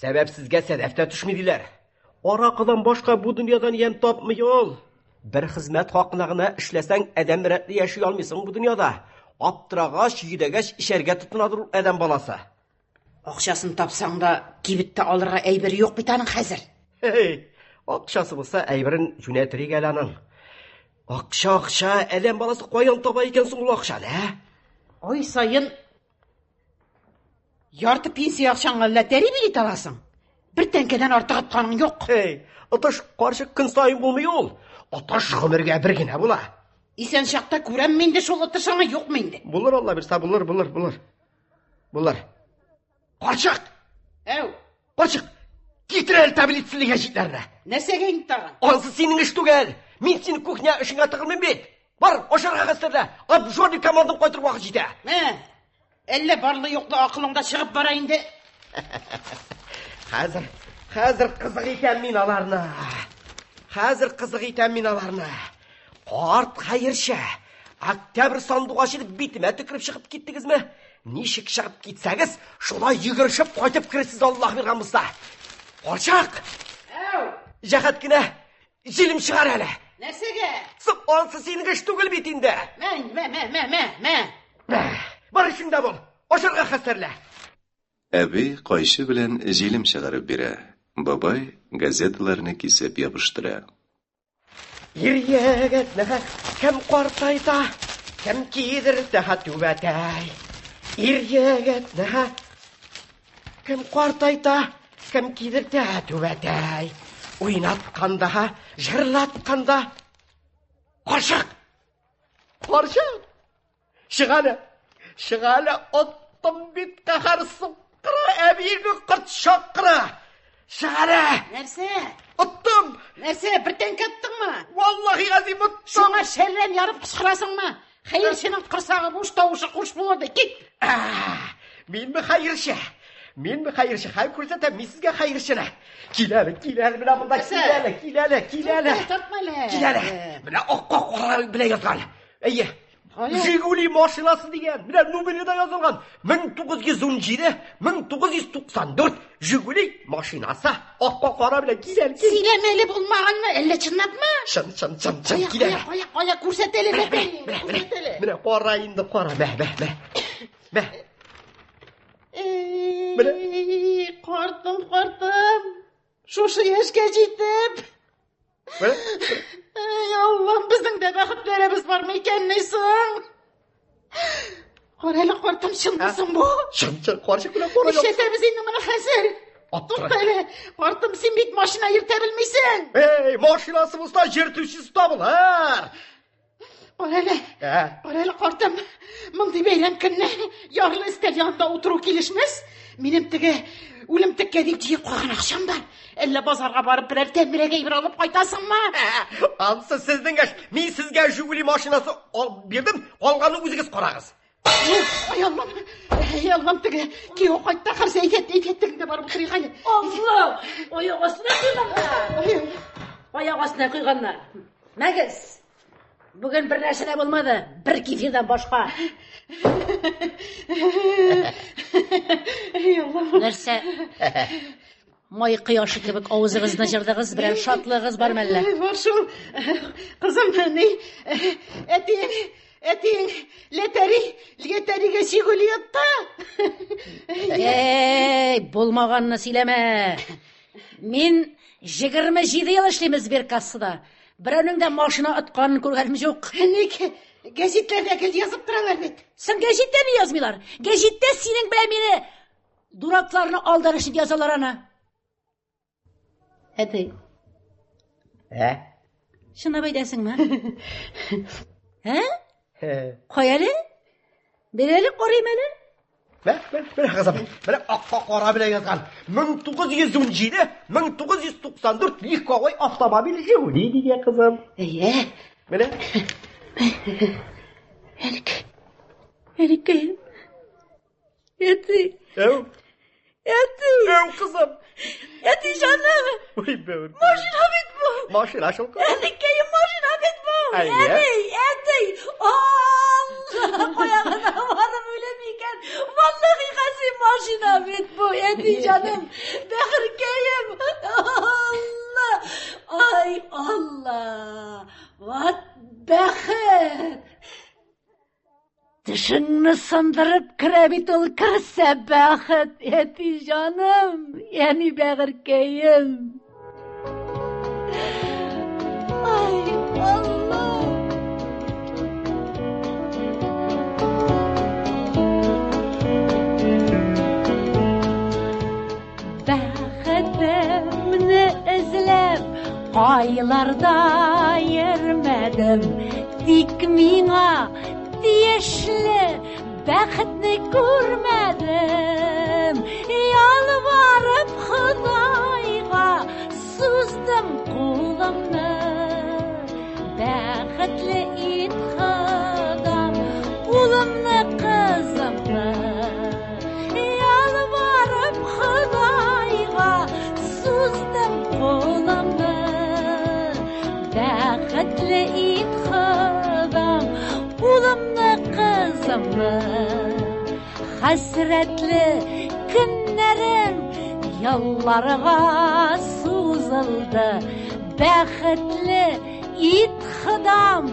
Сәбәпсезгә сәдәф тә төшми диләр. Аракыдан башка бу дөньядан ямь тапмый ул. Бер хезмәт хакына гына эшләсәң, адәм рәтле яши алмыйсың бу дөньяда. Аптырагач, йөдәгәч, эчәргә тотынадыр ул адәм баласы. Акчасын тапсаң да, кибеттә алырга әйбер юк бит аның хәзер. Эй, акчасы булса, әйберен җүнәтер иде әле аның. Акча, акча, адәм баласы каян таба икән соң ул акчаны, ә? Ай саен ярты пенсия акчаңа лотерея билеты аласың. Бер тәңкәдән артык отканың юк. Эй, отыш карчык көн саен булмый ул. Отыш гомергә бер генә була. Исән чакта күрәм инде шул отышыңны, юкмы инде? Булыр, Алла бирсә, булыр, булыр, булыр. Булыр. Карчык! Әү. Карчык, китер әле таблицалы гәҗитләрне. Нәрсәгә инде тагын? Ансы синең эш түгел. Мин синең кухня эшеңә тыгылмыйм бит. Бар, ашарга хәстәрлә. Обжорный командаң кайтыр вакыт җитә. Мә, әллә барлы-юклы акылың да чыгып бара инде. Хәзер, хәзер кызык итәм мин аларны. Хәзер кызык итәм мин аларны. Карт хәерче, октябрь сандугачы дип битемә төкереп чыгып киттегезме? Ничек чыгып китсәгез, шулай йөгерешеп кайтып керерсез, Аллаһ биргән булса. Карчык! Әү! Җәһәт кенә җилем чыгар әле. Нәрсәгә? Соң, ансы синең эш түгел бит инде. Мә, мә, мә, мә, мә, мә. Бар эшеңдә бул. Ашарга хәстәрлә. Әби кайчы белән җилем чыгарып бирә, бабай газеталарны кисеп ябыштыра. Ир егетне кем картайта, кем кидертә түбәтәй. Ир егетне кем картайта, кем кидертә түбәтәй. Уйнатканда, җырлатканда. Карчык! Карчык! Чык әле! Чык әле, оттым бит каһәр сук. Чаккыры, әбиеңне корт чаккыры! Чык әле! Нәрсә? Оттым! Нәрсә, бер тәңкә оттыңмы? Валлаһи газим оттым! Шуңа шәррән ярып кычкырасыңмы? Хәерченең корсагы буш, тавышы куш булыр ди. Кит! Минме хәерче? Минме хәерче? Хәй күрсәтәм мин сезгә хәерчене. Кил әле, кил әле, менә монда кил әле, кил әле, кил әле. Тартма әле. Кил әле. Менә акка кара белән язган. Әйе. Жигули машинасы дигән. Менә номеры да язылган. 1917 1994 Жигули машинасы. Акка кара белән кил әле, кил. Сөйләмә әле булмаганны, әллә чынлапмы? Чын, чын, чын, чын, Кая, кил әле. кая, кая, кая, күрсәт әле, бәбәй. Күрсәт әле. Менә кара инде, кара. Мә, мә, мә. Мә. Эй, картым, картым. Шушы яшькә җитеп. Эй, Аллам, безнең дә бәхетләребез бармы икәнни соң? Кара әле, картым, чынмы соң бу? Чын, чын, карчык белән кара. Нишләтәбез инде моны хәзер? Тукта әле, картым, син бит машина йөртә белмисең. Эй, машинасы булса, йөртүчесе табылыр. Кара әле, кара әле, картым, мондый бәйрәм көнне ярлы өстәл янында утыру килешмәс. Минем теге үлемтеккә дип җыеп куйган акчам бар. Әллә базарга барып берәр тәмлерәк әйбер алып кайтасыңмы? Ансы сезнең эш. Мин сезгә Жигули машинасы алып бирдем, калганын үзегез карагыз. Ай Аллам, ай Аллам, теге кияү кайтты, ахрысы, әйдә, әйдә, тегендә барып утырыйк әле. Алла! Аяк астына куйганнар. Аяк астына куйганнар. Мәгез. Бүген бер нәрсә дә булмады, бер кефирдан башка. Нәрсә? Май кояшы кебек авызыгызны җырдыгыз, берәр шатлыгыгыз бар мәллә? Бар шул. Кызым, ни? Әтиең, әтиең ләтәри, ләтәригә Жигули отты. Эй, булмаганны сөйләмә. Мин 27 ел эшлим сберкассада. Берәүнең дә машина отканын күргәнем юк. Ник? Гәзитләрдә гел язып торалар бит. Соң гәзиттә ни язмыйлар? Гәзиттә синең белән мине дуракларны алдар өчен язалар аны. Әти, Ә? чынлап әйтәсеңме? Ә? Кая әле? Бир әле, карыйм әле. Мә, мә, менә кызым, менә акка кара белән язган. 1917 1994 легковой автомобиль Жигули дигән кызым. Әйе. Менә. Әлек. Әлеккәем. Әти. Әү. Әти. Әү, кызым. Әти җаным. Ой, бәүр. Машина бит бу. Машина шул кызым. Әнекәем, машина бит бу. Әйе. Әти, әти. Алла, кая гына барып үлем икән. Валлаһи газим машина бит бу. Әти җаным. Бәхеркәем. Алла. Ай, Алла. Вот бәхет. Тешеңне сындырып керә бит ул керсә бәхет, әти җаным, әни бәгырькәем. Ай, Алла. Бәхетемне эзләп кайларда йөрмәдем, тик миңа тиешле бәхетне күрмәдем. Ялварып Ходайга суздым кулымны. Бәхетле ит Ходам, улымны, кызымны. Ялварып Ходайга суздым кулымны. Бәхетле ит Ходам, улымны, кызымны. Хәсрәтле көннәрем елларга сузылды. Бәхетле ит Ходам,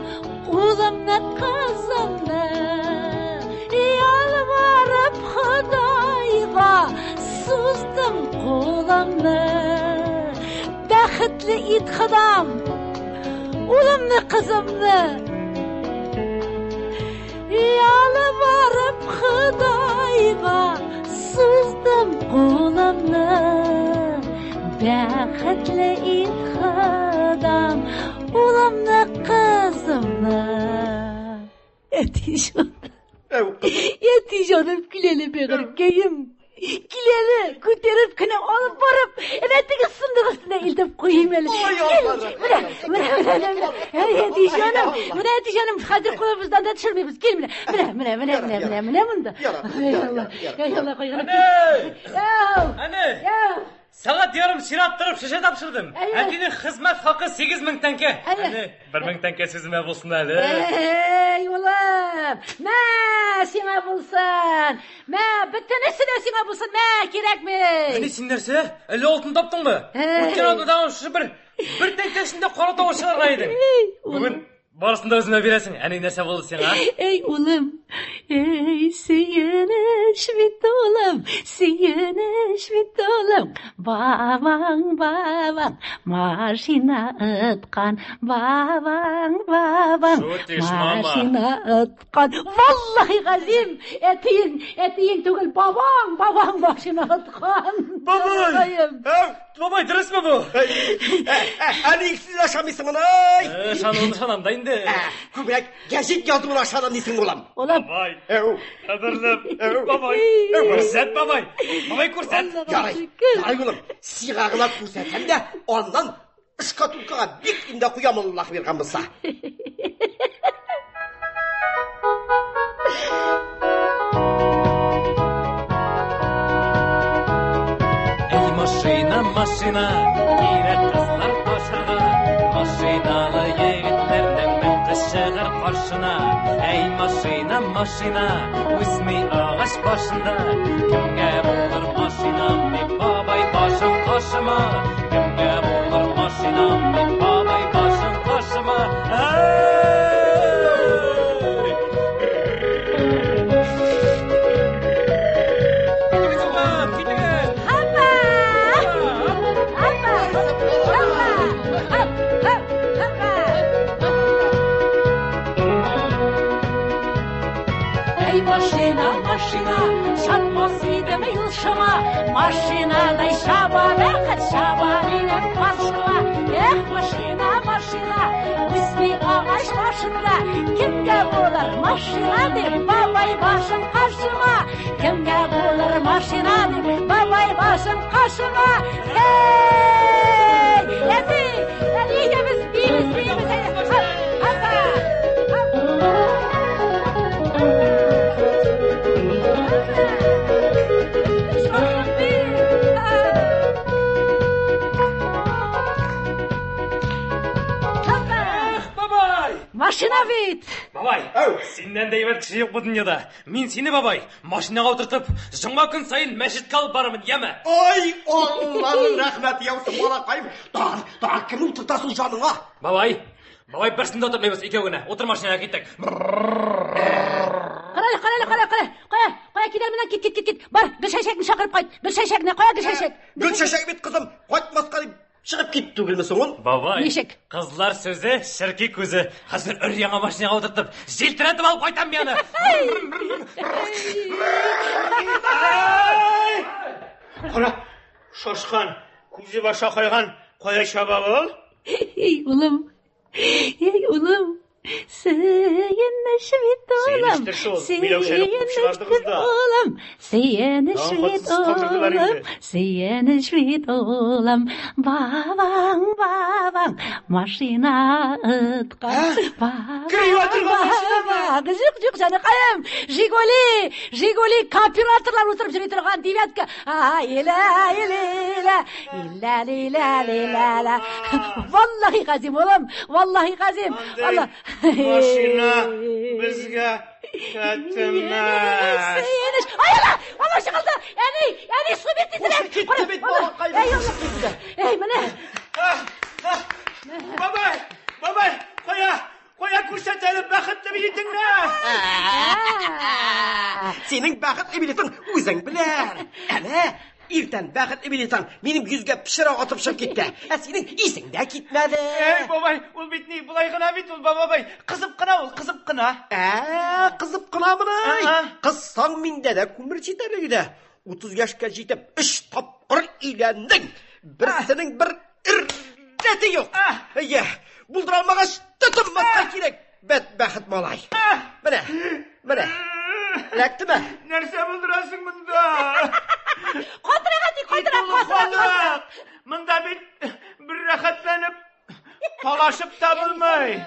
улымны, кызымны. Ялварып Ходайга суздым кулымны. Бәхетле ит Ходам, улымны, кызымны. Ялварып Ходайга суздым кулымны. Бәхетле ит Ходам, улымны, кызымны. Әти җаным. Әти җаным, кил әле бәгырькәем. Кил әле, күтәреп кенә алып барып, әнә теге сындык өстенә илтеп куйыйм әле. Кил, менә, менә, менә, менә. Әй, әти җаным, менә әти җаным, хәзер кулыбыздан да төшермибез. Кил менә, менә, менә, менә, менә, менә, менә монда. Әй, Алла, әй, Алла, кайгырып. Әне! Әне! Сәгать ярым чират торып шешә тапшырдым. Әтинең хезмәт хакы 8000 тәңкә. Әне, 1000 тәңкә сүземә булсын әле. Әй, улым, мә, сиңа булсын. Мә, бөтенесе дә сиңа булсын, мә, кирәкми. Әни, син нәрсә? Әллә алтын таптыңмы? Үткән атнада шушы бер бер тәңкә эчендә кара тавыш чыгарган идең. Бүген Барысын да үземә бирәсең. Әни, нәрсә булды сиңа? Эй, улым, эй, сөенеч бит, улым, сөенеч бит, улым. Бабаң, бабаң, машина откан, бабаң, бабаң, Шутишь, мама. машина откан. Валлахи газим, әтиең, әтиең түгел, бабаң, бабаң машина откан. Бабай! Бабай, дөресме бу? Әле иксез ашамыйсың моны, ай! Ышануын ышанам да инде. Күбрәк гәҗит язуын ышанам дисең, улым. Улым. Бабай. Кадерлем. Бабай. Күрсәт, бабай. Бабай, күрсәт. Ярый, ярый, улым. Сиңа гына күрсәтәм дә, аннан шкатулкага бик инде куям, Аллаһ биргән булса. Эй, машина, машина, кирәк кызлар ташырга. Машиналы егетләрнең мең кыз чыгыр каршына. Эй, машина, машина, үсми агач башында. Кемгә булыр машинам дип бабай башын кашыма. Кемгә булыр машинам дип бабай башын кашыма. Эй! Китегез, улым, китегез! Апа! Апа! Апа! Ап, ап, апа! Эй, машина, машина, чапмас идем юлшыма, машинадай чаба, бәхет чаба минем каршыма. Эх, машина, машина, үсми агач башында, кемгә булыр машина дип, бабай башын кашыма. Кемгә булыр машина дип, бабай башын кашыма. Эй, әти, әни, әйдәбез, биибез, биибез, әйдә. Апа, Эх, бабай! Машина бит! Бабай, синнән дә әйбәт кеше юк бу дөньяда. Мин сине, бабай, машинага утыртып, җомга көн саен мәчеткә алып барырмын, яме? Ай, Алланың рәхмәте яусын, балакаем. Тагын, тагын кемне утыртасың җаныңа? Бабай, бабай, берсен дә утыртмыйбыз, икәү генә. Утыр машинага, киттек. Кара әле, кара әле, кара, кара. Кая, кая китәр моннан, кит, кит, кит, кит. Бар, Гөлчәчәкне чакырып кайт. Гөлчәчәкне, кая Гөлчәчәк? Гөлчәчәк бит, кызым, кайтмаска дип чыгып китте түгелме соң ул? Бабай, Ничек? Кызлар сүзе, черки күзе. Хәзер өр яңа машинага утыртып, җилтерәтеп алып кайтам мин аны. Кара, шашкан, күзе баша кайган, кая чаба ул? Эй, улым, эй, улым. Сөенеч бит, улым. Сөенечтер шул, Миләүшәне куып чыгардыгыз Сөенечтер, да. улым. Сөенеч Тагын бит, хатсыз калдырдылар улым. инде. Сөенеч бит, улым. Бабаң, бабаң, машина откан. Бабаң, бабаң. Юк, юк, җаныкаем. Жигули, Жигули, кооператорлар утырып йөри торган девятка. А, илә, илә, илә, илә, илә, илә, илә. Валлахи газим, улым, валлахи газим. Алла. Машина безгә тәтемәс. Сөенеч. Ай, Алла, Алла чыгылды. Әни, әни, су бит тизрәк. Китте бит, балакаем, Әй, Алла. Әй, менә. Бабай, бабай, кая, кая күрсәт әле бәхетле билетеңне? Синең бәхетле билетың үзең белән. Әнә, иртән бәхетле билетың минем йөзгә пычрак атып чыгып китте. Ә синең исең дә китмәде. Эй, бабай, ул бит ни, болай гына бит ул, бабай. Кызып кына ул, кызып кына. Ә, кызып кына моны. Ага. Кызсаң миндә дә күмер җитәрлек иде. 30 яшькә җитеп, өч тапкыр өйләндең. Берсенең бер рәте юк. Әйе, булдыра алмагач, тотынмаска кирәк. Бәт бәхет малай. Менә, менә. Эләктеме? Нәрсә булдырасың монда? Катырак, әти, катырак, катырак, катырак. Монда бит бер рәхәтләнеп талашып та булмый.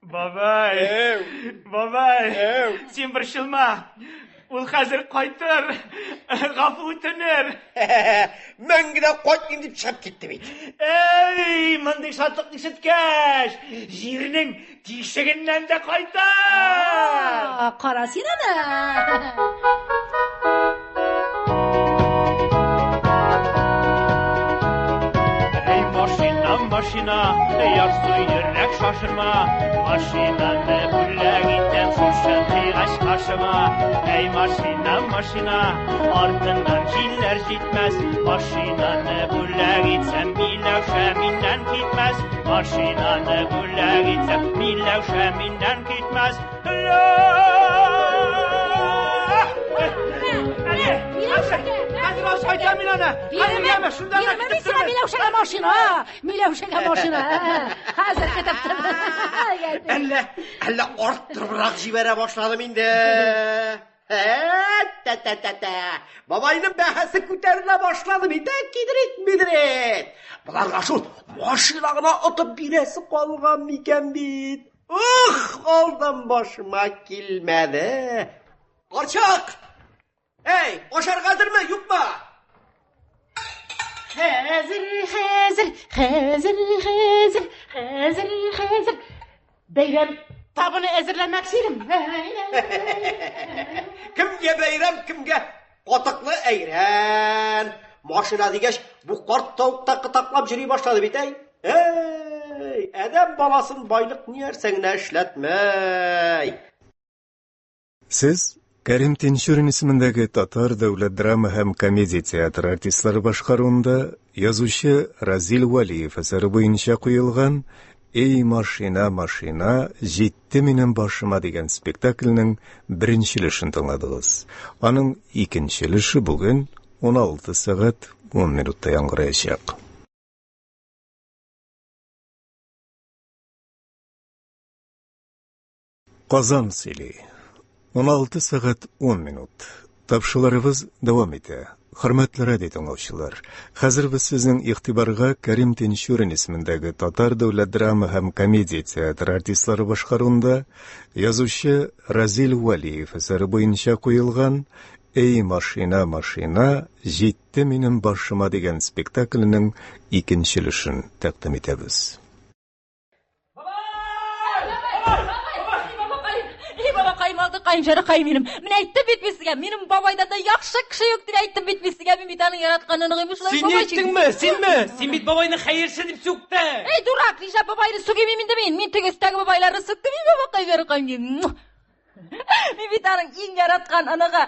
Бабай, бабай, син борчылма. Ул хәзер кайтыр, гафу үтенер. Мәңге дә кайтмыйм дип чыгып китте бит. Эй, мондый шатлык ишеткәч, җирнең тишегеннән дә кайтыр. Кара син аны. Эй, машина, машина, ярсу йөрәк шашырма. Машинаны бүләк итәм шушы кыйгач кашыма. Эй, машина, машина, артыннан җилләр җитмәс. Машинаны бүләк итсәм, Миләүшә миннән китмәс. Машинаны бүләк итсәм, Миләүшә миннән китмәс. Хәзер алып кайтам мин аны. Хәзер яме, шунда гына Бирмә мин сиңа Миләүшәгә машина. Миләүшәгә машина. Хәзер көтеп тор. Әллә, әллә арттырыбрак җибәрә башладым инде. Тә-тә-тә-тә. Бабайның бәһасе күтәрелә башлады бит, ә, кидрит, мидрит. Боларга шул машина гына отып бирәсе калган микән бит. Ух, алдан башыма килмәде. Карчык! Эй, ашарга әзерме, юкмы? Хәзер, хәзер, хәзер, хәзер, хәзер, хәзер. Бәйрәм табыны әзерләмәкче идем. Кемгә бәйрәм, кемгә катыклы әйрән. Машина дигәч, бу карт тавык та кытаклап йөри башлады бит, әй. Әй, адәм баласын байлык нәрсә генә эшләтмәй. Сез Кәрим Тинчурин исемендәге Татар дәүләт драма һәм комедия театры артистлары башкаруында язучы Разил Вәлиев әсәре буенча куелган Эй, машина, машина, җитте минем башыма дигән спектакльнең беренче өлешен тыңладыгыз. Аның икенче өлеше бүген 16 сәгать 10 минутта яңгыраячак. Казан сөйли. 16 сәгать 10 минут. Тапшыруларыбыз дәвам итә. Хөрмәтле радио тыңлаучылар, хәзер без сезнең игътибарга Кәрим Тинчурин исемендәге Татар дәүләт драма һәм комедия театры артистлары башкаруында язучы Разил Вәлиев әсәре буенча куелган Эй, машина, машина, җитте минем башыма дигән спектакльнең икенче өлешен тәкъдим итәбез. Эй, бабакаем, алтынкаем, җаныкаем минем. Менә әйттем бит мин сезгә, минем бабайдан да яхшы кеше юк дип әйттем бит мин сезгә. Мин бит аның яраткан оныгы шулай. Син әйттеңме? Синме? Син бит бабайны хәерче дип сүктең. Эй, дурак, нишләп бабайны сүгим инде мин? Мин теге өстәге бабайларны сүктем, бабакай, җаныкаем. Мин бит аның иң яраткан оныгы.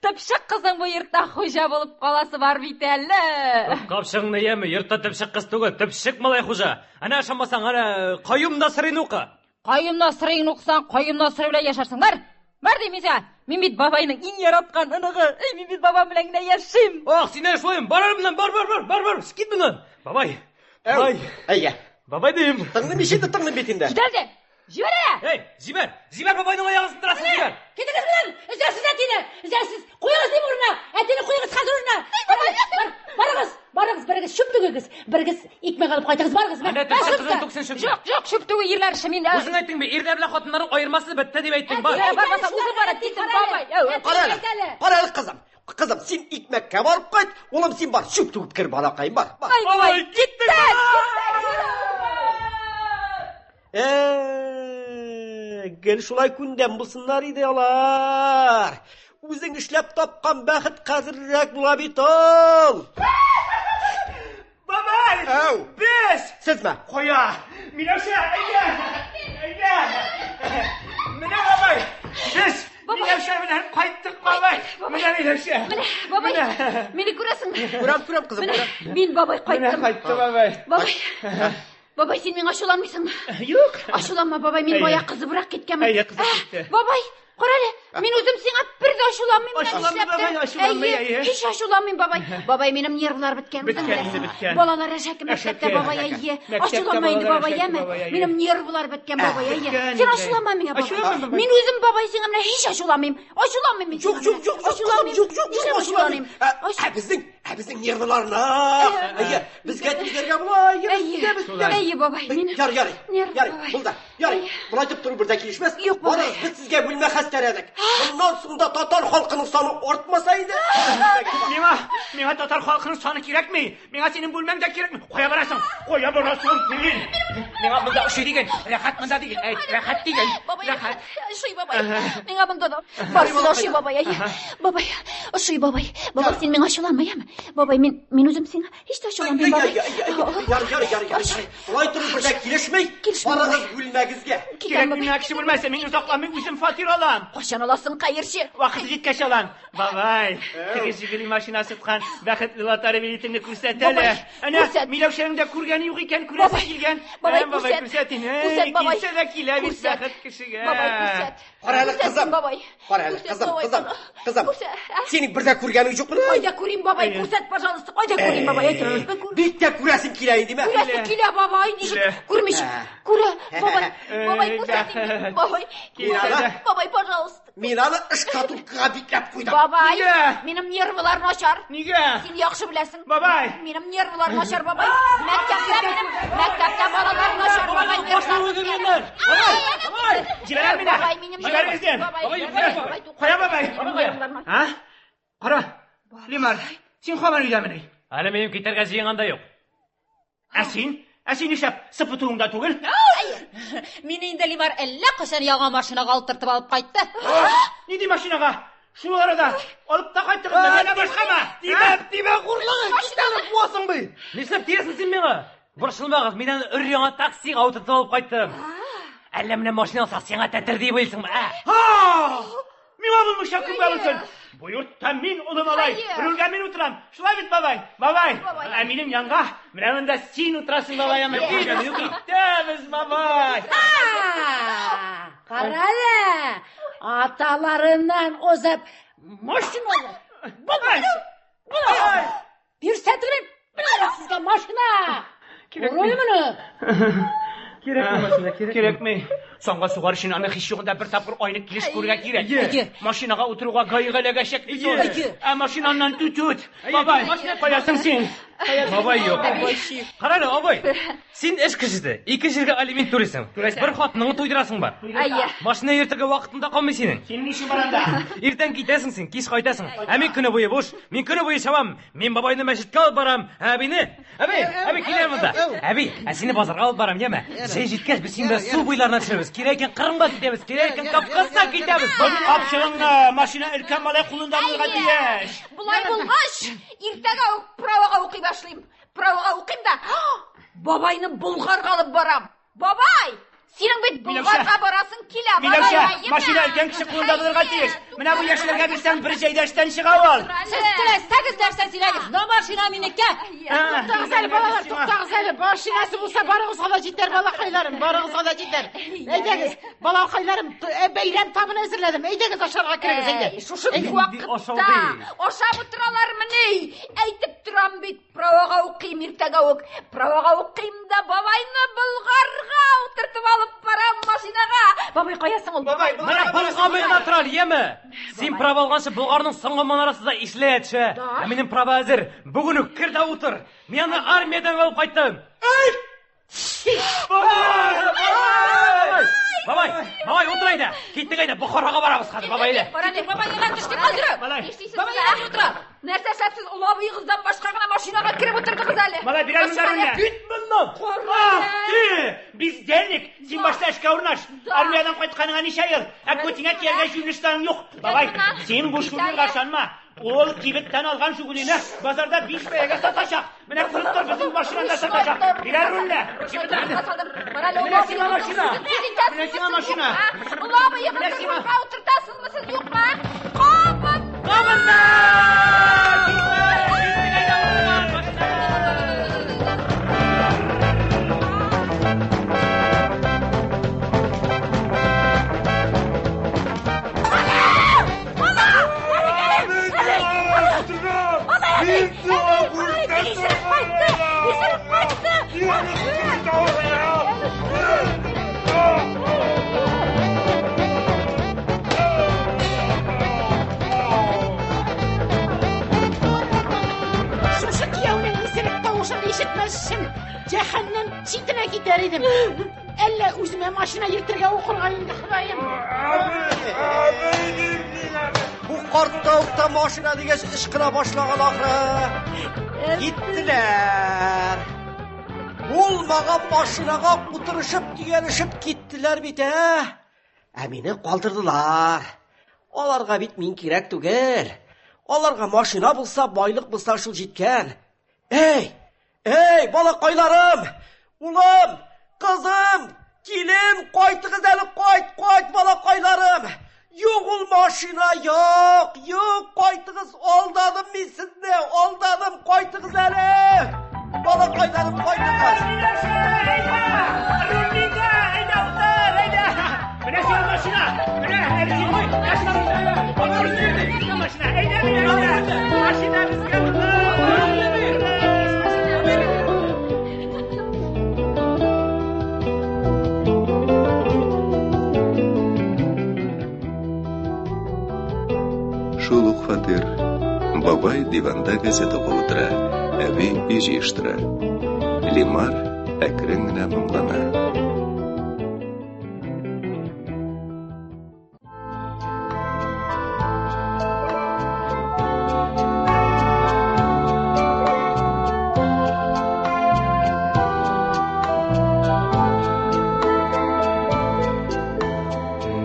Төпчек кызың бу йортта хуҗа булып каласы бар бит әле. Капчыгыңны яме, йортта төпчек кыз түгел, төпчек малай хуҗа. Әнә ышанмасаң, әнә Каюм Насрыйны укы. Каюм Насрыйны укысаң, Каюм Насрый белән яшәрсең. Бар, бар дим мин сиңа. Мин бит бабайның иң яраткан оныгы. Эй, мин бит бабам белән генә яшим. Ах, син әле шулай, бар моннан, бар, бар, бар, бар, бар, кит моннан. Бабай. Бабай. Әйе. Бабай дим. Тыңлыйм ишетте, тыңлыйм бит инде. Кит әле. Җибәр әле! Эй, җибәр! Җибәр бабайның аягын сындырасың, җибәр! Китегез белән! Өзәсез әтине! Өзәсез! Куегыз дим урынына! Әтине куегыз хәзер урынына! Бар, барыгыз! Барыгыз, берегез чүп түгегез, берегез икмәк алып кайтыгыз, барыгыз! Әнә төпчек кызын түксен чүпне. Юк, юк, чүп түгү ирләр эше мин. Үзең әйттең бит, ирләр белән хатыннарның аермасы бетте дип әйттең, бар. Бармаса, үзе бара, китен бабай. Кара әле, кара әле, кызым. Кызым, син икмәккә барып кайт, улым, син бар, чүп түгеп кер, балакаем, бар. бар. Ай, бабай, киттек! Э, гел шулай күндәм булсыннар иде алар. Үзең эшләп тапкан бәхет кадерлерәк була бит ул. Бабай! Әү! Без! Сезме? Кая? Миләүшә, әйдә! Әйдә! Менә бабай! Без Миләүшә белән кайттык, бабай! Менә Миләүшә! Менә, бабай, мине күрәсеңме? Күрәм, күрәм, кызым, Менә, күрәм. мин бабай Менә кайттым. кайтты, бабай. Бабай, бабай, син миңа ачуланмыйсыңмы? Юк. Ачуланма, бабай, мин Әйе. бая кызыбрак киткәнмен. Әйе, кызып китте. Бабай, кара әле, Мин үзем сиңа бер дә ачуланмыйм, менә Ачуланма, нишләптер. бабай, ачуланма, Әйе, әйе. һич ачуланмыйм, бабай. Бабай, минем нервлар беткән, үзең Беткән инде, беләсең. беткән. Балалар әшәке мәктәптә, Әшәке. бабай, әйе. Мәктәптә Ачуланма инде, балалар бабай, әшәке, яме. бабай, әйе. Минем нервлар беткән, бабай, әйе. Беткән Син инде. ачуланма миңа, бабай. Ачуланма, бабай. Мин үзем, бабай, сиңа менә һич ачуланмыйм. Ачуланмыйм мин. Юк, юк, юк, юк, кызым, юк, юк, юк, ачуланмыйм. Ә безнең, ә безнең нервларны. Әйе, безгә тизәргә була, әйе, без Әйе, әйе, бабай, мин Ярый, ярый. Нервы, Ярый, бабай. булды. Ярый, болай итеп тору бер дә килешмәс. Юк, бабай. Барыгыз, без сезгә бүлмә хәстәрләдек. Моннан соң да татар халкының саны артмаса иде. Миңа, миңа татар халкының саны кирәкми. Миңа синең бүлмәң дә кирәкми. Кая барасың? Кая барасың син? Миңа монда ошый диген. Рәхәт монда диген. Әйт, рәхәт диген. Бабай, Рәхәт. ошый, бабай. Миңа монда да барысы да ошый, бабай. Әйе. Бабай, ошый, бабай. Бабай, син миңа ачуланма, яме. Бабай, мин мин үзем сиңа һич тә ачуланмыйм, бабай. Ярый, ярый, ярый, ярый. Болай тору бер дә килешми. Килешми, Барыгыз бүлмәгезгә. Кирәкми миңа кеше бүлмәсе. Мин озакламый үзем фатир алам. Кайчан аласың, хәерче? Вакыты җиткәч алам. Бабай, теге Жигули машинасы откан бәхетле лотерея билетеңне күрсәт әле. Бабай, Әнә, күрсәт. Миләүшәнең дә күргәне юк икән, күрәсе Бабай, килгән. бабай, Ә, бабай, күрсәт. күрсәт инде. Күрсәт, бабай. Килсә дә килә бит Күрсәт. бәхет кешегә. Бабай, күрсәт. Кара әле, Күрсәт кызым. син, бабай. Кара әле, Күрсәт, кызым, бабай, кызым, сиңа. кызым. Күрсәт. ә? Синең бер дә күргәнең юкмы? Кайда күрим, бабай, күрсәт, пожалуйста. Кайда күрим, бабай, әйт. Бер күр- Бик тә күрәсең килә инде, мә? Күрәсе килә, бабай, ничек Килә. күрмичә. Күрә, бабай, бабай, Эй, күрсәт инде. бәхет. Бабай, Килә күрсәт. дә. Бабай, пожалуйста. Мин аны шкатулкага бикләп куйдым. Бабай, Нигә? минем нервлар начар. Нигә? Син яхшы беләсең. Бабай! Минем нервлар начар, бабай. Мәктәптә минем, мәктәптә балалар начар, бабай. Башлы Бабай, Җибәрәм мине. Бабай, минем Җибәр безне. Бабай, Бабай, бабай, бабай. туктат. Кая бабай? Минем нервлар начар. А? Кара. Лимар, син һаман өйдәмени? Әле минем китәргә җыенган да юк. Ә син? Ә син нишләп сыпытуыңда түгел? Мине инде Лимар әллә кайчан яңа машинага утыртып алып кайтты. Нинди машинага? Шул арада алып та кайттыгыз, менә башкамы? Тимә, тимә, хурлыгы! Китәле, буасың бит! Нишләп тиясең син миңа? Борчылмагыз, мин аны өр-яңа таксига утыртып алып кайттым. Әллә менә машина алсак сиңа тәтер дип уйлыйсыңмы, ә? Ха! Миңа булмыйча кемгә булсын? Бу йортта мин олы малай, Әйе. рульгә мин утырам. Шулай бит, бабай? Бабай, Бабай. ә минем янга менә монда син утырасың, бабай. Әмма китәбез, бабай. Кара әле, аталарыннан узып машиналар. Булмас. Булмас. Күрсәтермен. Менә сезгә машина. Руль моны. Кирәкми машина, кирәкми. Кирәкми. Санга сугар өчен аны һич югында бер тапкыр айнык килеш күрергә кирәк. Әйе. Машинага утыруга гаига эләгәчәк бит ул. Әйе. Ә машинаннан түт-түт. Бабай, каясың син? Бабай юк. Кара әле, абый. Син эш кешесе. Ике җиргә алимент түлисең. Бер хатыныңны туйдырасың бар. Әйе. Машина йөртергә вакытың да калмый синең. Синең ни эшең бар анда? Иртән китәсең син, кич кайтасың. Ә мин көне буе буш. Мин көне буе чабам. Мин бабайны мәчеткә алып барам. Ә әбине? Әби, әби килә монда. Әби, ә сине базарга алып барам, яме. Җәй җиткәч без синең белән су буйларына төшербез. Кирәк икән Кырымга китәбез, кирәк икән Кавказга китәбез. Капчыгыңны машина өлкән малай кулында булырга тиеш. Болай булгач, иртәгә үк правага укый башлыйм. Правага укыйм да, бабайны Болгарга алып барам. Бабай, синең бит Болгарга барасың килә, бабай. Миләүшә, әйеме? машина өлкән кеше кулында булырга тиеш. Менә бу яшьләргә бирсәң, бер җәйдә эштән чыга ул. Сез теләсәгез нәрсә сөйләгез, но машина минеке. Туктагыз әле, балалар, туктагыз әле. Машинасы булса барыгызга да җитәр, балакайларым, барыгызга да җитәр. Әйдәгез, балакайларым, бәйрәм табыны әзерләдем. Әйдәгез ашарга керегез, әйдә. Әй, шушы Нинди ашау вакытта ди? ашап утыралармыни? Әйтеп торам бит, правага укыйм иртәгә үк. Правага укыйм да бабайны Болгарга утыртып алып барам машинага. Бабай, каясың ул? Бабай, Менә Болгар гына тора, яме. Син права алганчы Болгарның соңгы манарасы да ишелә төшә. Ә минем права әзер. Бүген үк кер дә утыр. Мин аны армиядән алып кайттым. Бабай! Бабай, бабай, утыр әйдә. Киттек әйдә, Бохарага барабыз хәзер, бабай әйдә. Бара әле, бабай елан төште хәзер. Малай. Нишлисез? Бабай елан утыра. Нәрсә эшләп сез олы абыегыздан башка гына машинага кереп утырдыгыз әле? Малай, бирәр монда рульне. Кит моннан! Ах ты! Бездельник! Син башта эшкә урнаш. Армиядән кайтканыңа ничә ел? Ә күтеңә кияргә җүнле юк. Бабай, син бу шуферга ышанма. Ул кибеттән алган Жигулине базарда 5 бәягә сатачак. Менә күреп тор, безнең машинаны да сатачак. Бирәр рульне. Менә сиңа машина. Менә сиңа машина. Олы абыегызны Менә сиңа. рульгә утыртасызмы сез юкмы? Кабын! китәр идем. Әллә үземә машина йөртергә укырга инде, Ходаем. Бу карт тавык та машина дигәч ычкына башлаган ахры. Киттеләр. Булмаган машинага утырышып төялешеп киттеләр бит, ә? Ә мине калдырдылар. Аларга бит мин кирәк түгел. Аларга машина булса, байлык булса шул җиткән. Эй, эй, балакайларым! Улым, кызым, килен, кайтыгыз әле, кайт, кайт, балакайларым! Юк ул машина, юк, юк, кайтыгыз, алдадым мин сезне, алдадым, кайтыгыз әле! Балакайларым, кайтыгыз! Руль әйдә, утыр, әйдә! Менә сиңа машина! Менә, әле син куй! Машина, әйдә, менә, әйдә! Машина безгә Шул ук фатир. Бабай диванда газета укып утыра, әби өй җыештыра. Лимар әкрен генә моңлана.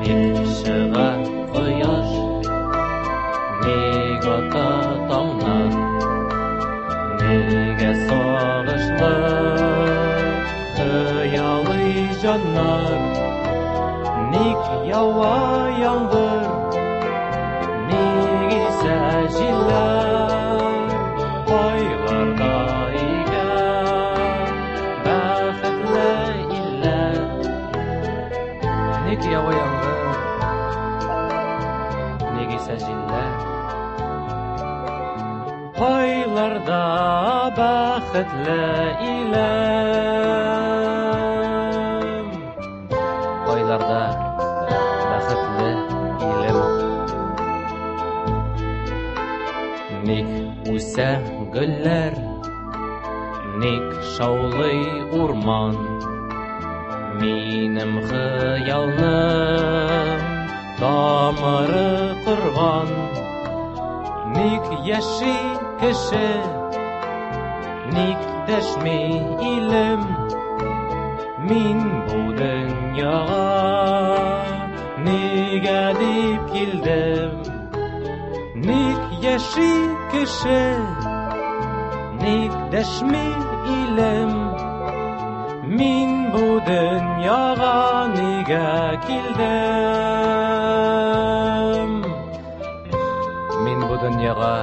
Ник чыга кояш, ник ата таңнар, нигә сагышлы хыялый җаннар, ник ява яңгыр, ник исә җилләр, кайларда икән бәхетле илләр? Ник ява яңгыр, ник исә җилләр? Кайларда бәхетле илем? Кайларда бәхетле илем? Ник үсә гөлләр, ник шаулый урман? Минем хыялның тамыры корган. Ник яши кеше, ник дәшми илем? Мин бу дөньяга нигә дип килдем? Ник яши кеше, ник дәшми илем? Мин бу дөньяга нигә килдем? Мин бу дөньяга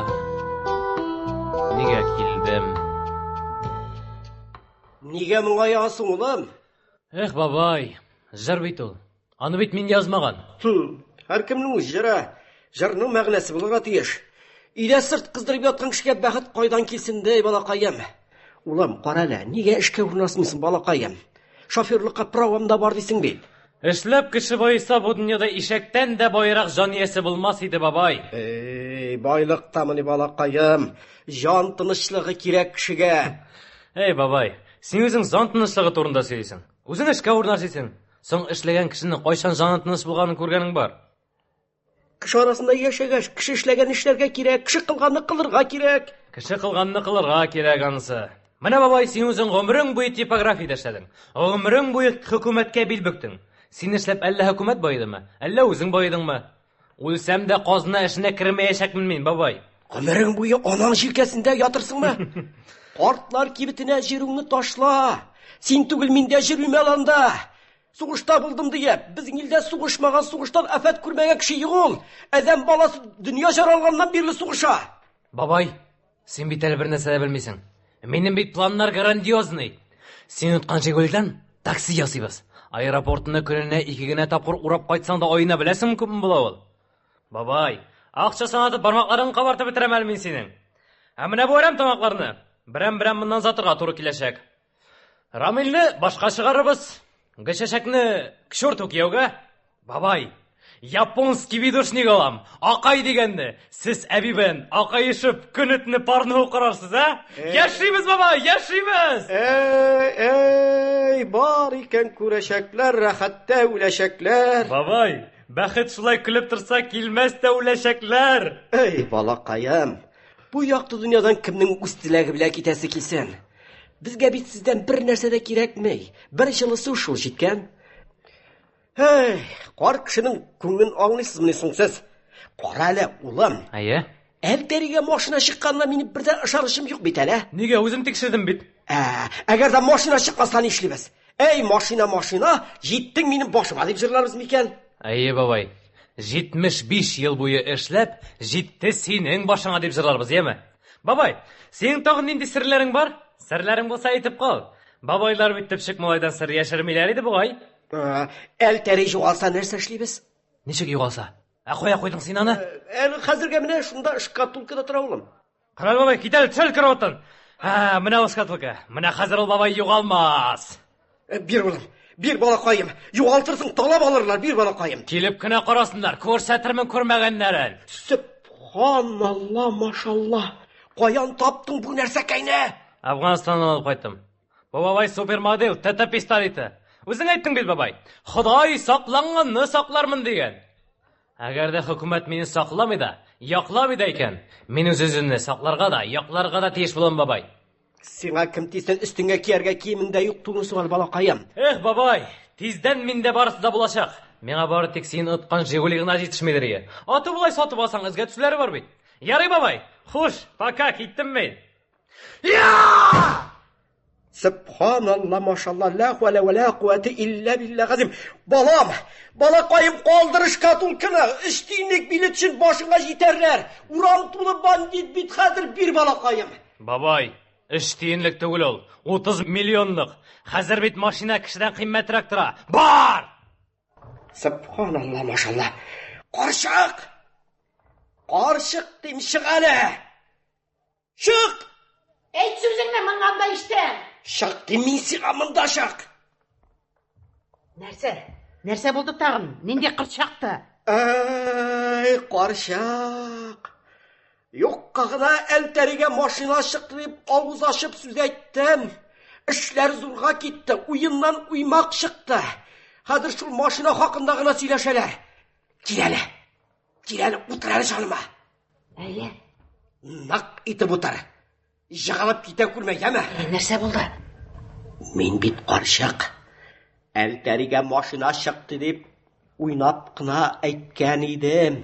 нигә килдем? Нигә моңаясың, улым? Эх, бабай, җыр бит ул. Аны бит мин язмаган. Һәркемнең үз җыры. Җырның мәгънәсе булырга тиеш. Өйдә сырт кыздырып яткан кешегә бәхет кайдан килсен ди, балакаем? Улым, кара әле, нигә эшкә урнашмыйсың, балакаем? Шоферлыкка правам да бар дисең бит. Эшләп кеше баеса, бу дөньяда ишәктән дә баерак җан иясе булмас иде, бабай. Эй, байлыктамыни, балакаем? Җан тынычлыгы кирәк кешегә. Эй, бабай, син үзең җан тынычлыгы турында сөйлисең. Үзең эшкә урнашыйсың. Соң эшләгән кешенең кайчан җаны тыныч булганын күргәнең бар? Кеше арасында яшәгәч, кеше эшләгән эшләргә кирәк, кеше кылганны кылырга кирәк. Кеше кылганны кылырга кирәк анысы. Менә, бабай, син үзең гомерең буе типографиядә эшләдең. Гомерең буе хөкүмәткә бил бөктең. Син эшләп әллә хөкүмәт баедымы, әллә үзең баедыңмы? Үлсәм дә казна эшенә кермәячәкмен мин, бабай. Гомерең буе анаң җилкәсендә ятырсыңмы? Картлар кибетенә җирүңне ташла. Син түгел, мин дә җөрмим әле анда. Сугышта булдым диеп, безнең илдә сугышмаган, сугыштан афәт күрмәгән кеше юк ул. Адәм баласы дөнья жаралганнан бирле сугыша. Бабай, син бит әле бер нәрсә дә белмисең. Минем бит планнар грандиозный. Син откан Жигулидан такси ясыйбыз. Аэропортны көненә ике генә тапкыр урап кайтсаң да аена беләсеңме күпме була ул? Бабай, акча санатып бармакларыңны кабартып бетерәм әле мин синең. Ә менә бу әрәм тамакларны берәм-берәм моннан затырга туры киләчәк. Рамилне башка чыгарырбыз. Гөлчәчәкне к черту кияүгә. Бабай, Японский видошник алам. Акай дигәнне. Сез әби белән акаешып көнетне парны карарсыз, ә? Яшибез, бабай, яшибез! Әй, әй, бар икән күрәчәкләр, рәхәттә үләчәкләр. Бабай, бәхет шулай көлеп торса, килмәс тә үләчәкләр. Әй, балакаем, бу якты дөньядан кемнең үз теләге белән китәсе килсен? Безгә бит сездән бер нәрсә дә кирәкми. Бер җылы су шул җиткән. Һәй, карт кешенең күңелен аңлыйсызмыни соң сез? Кара әле, улым. Әйе. Әлтәригә машина чыкканына минем бер дә ышанычым юк бит әле. Нигә үзем тикшердем бит. Ә, әгәр дә машина чыкмаса нишлибез? Әй, машина, машина, җиттең минем башыма дип җырларбыз микән? Әйе, бабай. 75 ел буе эшләп, җитте синең башыңа дип җырларбыз, яме? Бабай, синең тагын нинди серләрең бар? Серләрең булса әйтеп кал. Бабайлар бит төпчек малайдан сер яшермиләр иде бугай. Әлтәри югалса нәрсә эшлибез? Ничек югалса? Ә кая куйдың син аны? Әле хәзергә менә шунда шкатулкада тора улым. Карал бабай, кит әле, төшәл караваттан. Һә, менә ул шкатулка. Менә хәзер ул бабай югалмас. Бир улым, бир балакаем. Югалтырсың, талап алырлар, бир балакаем. Килеп кенә карасыннар, күрсәтермен күрмәгәннәрен. Сөбханалла, машалла. Каян таптың бу нәрсәкәйне? Әфганстаннан алып кайттым. Бу бабай супермодель, ТТ пистолеты. Үзең әйттең бит, бабай. Ходай сакланганны саклармын дигән. Әгәр дә хөкүмәт мине сакламый да, якламый да икән, мин үз-үземне сакларга да, якларга да тиеш булам, бабай. Сиңа кем тисен, өстеңә кияргә киемең дә юк түгел соң әле, балакаем. Эх, бабай, тиздән миндә барысы да булачак. Миңа бары тик син откан Жигули гына җитешмидер ие. Аты болай сатып алсаң, эзгә төшүләре бар бит. Ярый, бабай. Хуш, пока, киттем мин. Я! Сөбханалла, машалла, ла хәүлә вә ла куәтә илля биллаһ газим. Балам, балакаем, калдыр шкатулканы. Өч тиенлек билет өчен башыңа җитәрләр. Урам тулы бандит бит хәзер, бир балакаем. Бабай, өч тиенлек түгел ул, 30 миллионлык. Хәзер бит машина кешедән кыйммәтрәк тора. Бар! Сөбханалла, машалла. Карчык! Карчык дим, чык әле! Чык! Әйт сүзеңне, моннан да ишетәм. Чык дим мин сиңа, монда чык! Нәрсә? Нәрсә булды тагын? Нинди кырт чакты? Әй, карчык! Юкка гына Әлтәригә машина чыкты дип авыз ачып сүз әйттем. Эшләр зурга китте, уеннан уймак чыкты. Хәзер шул машина хакында гына сөйләшәләр. Кил әле. Кил әле, утыр әле җаныма. Әйе. Нык итеп утыр. Җыгылып китә күрмә, яме? Нәрсә булды? Мин бит карчык. Әлтәригә машина чыкты дип уйнап кына әйткән идем.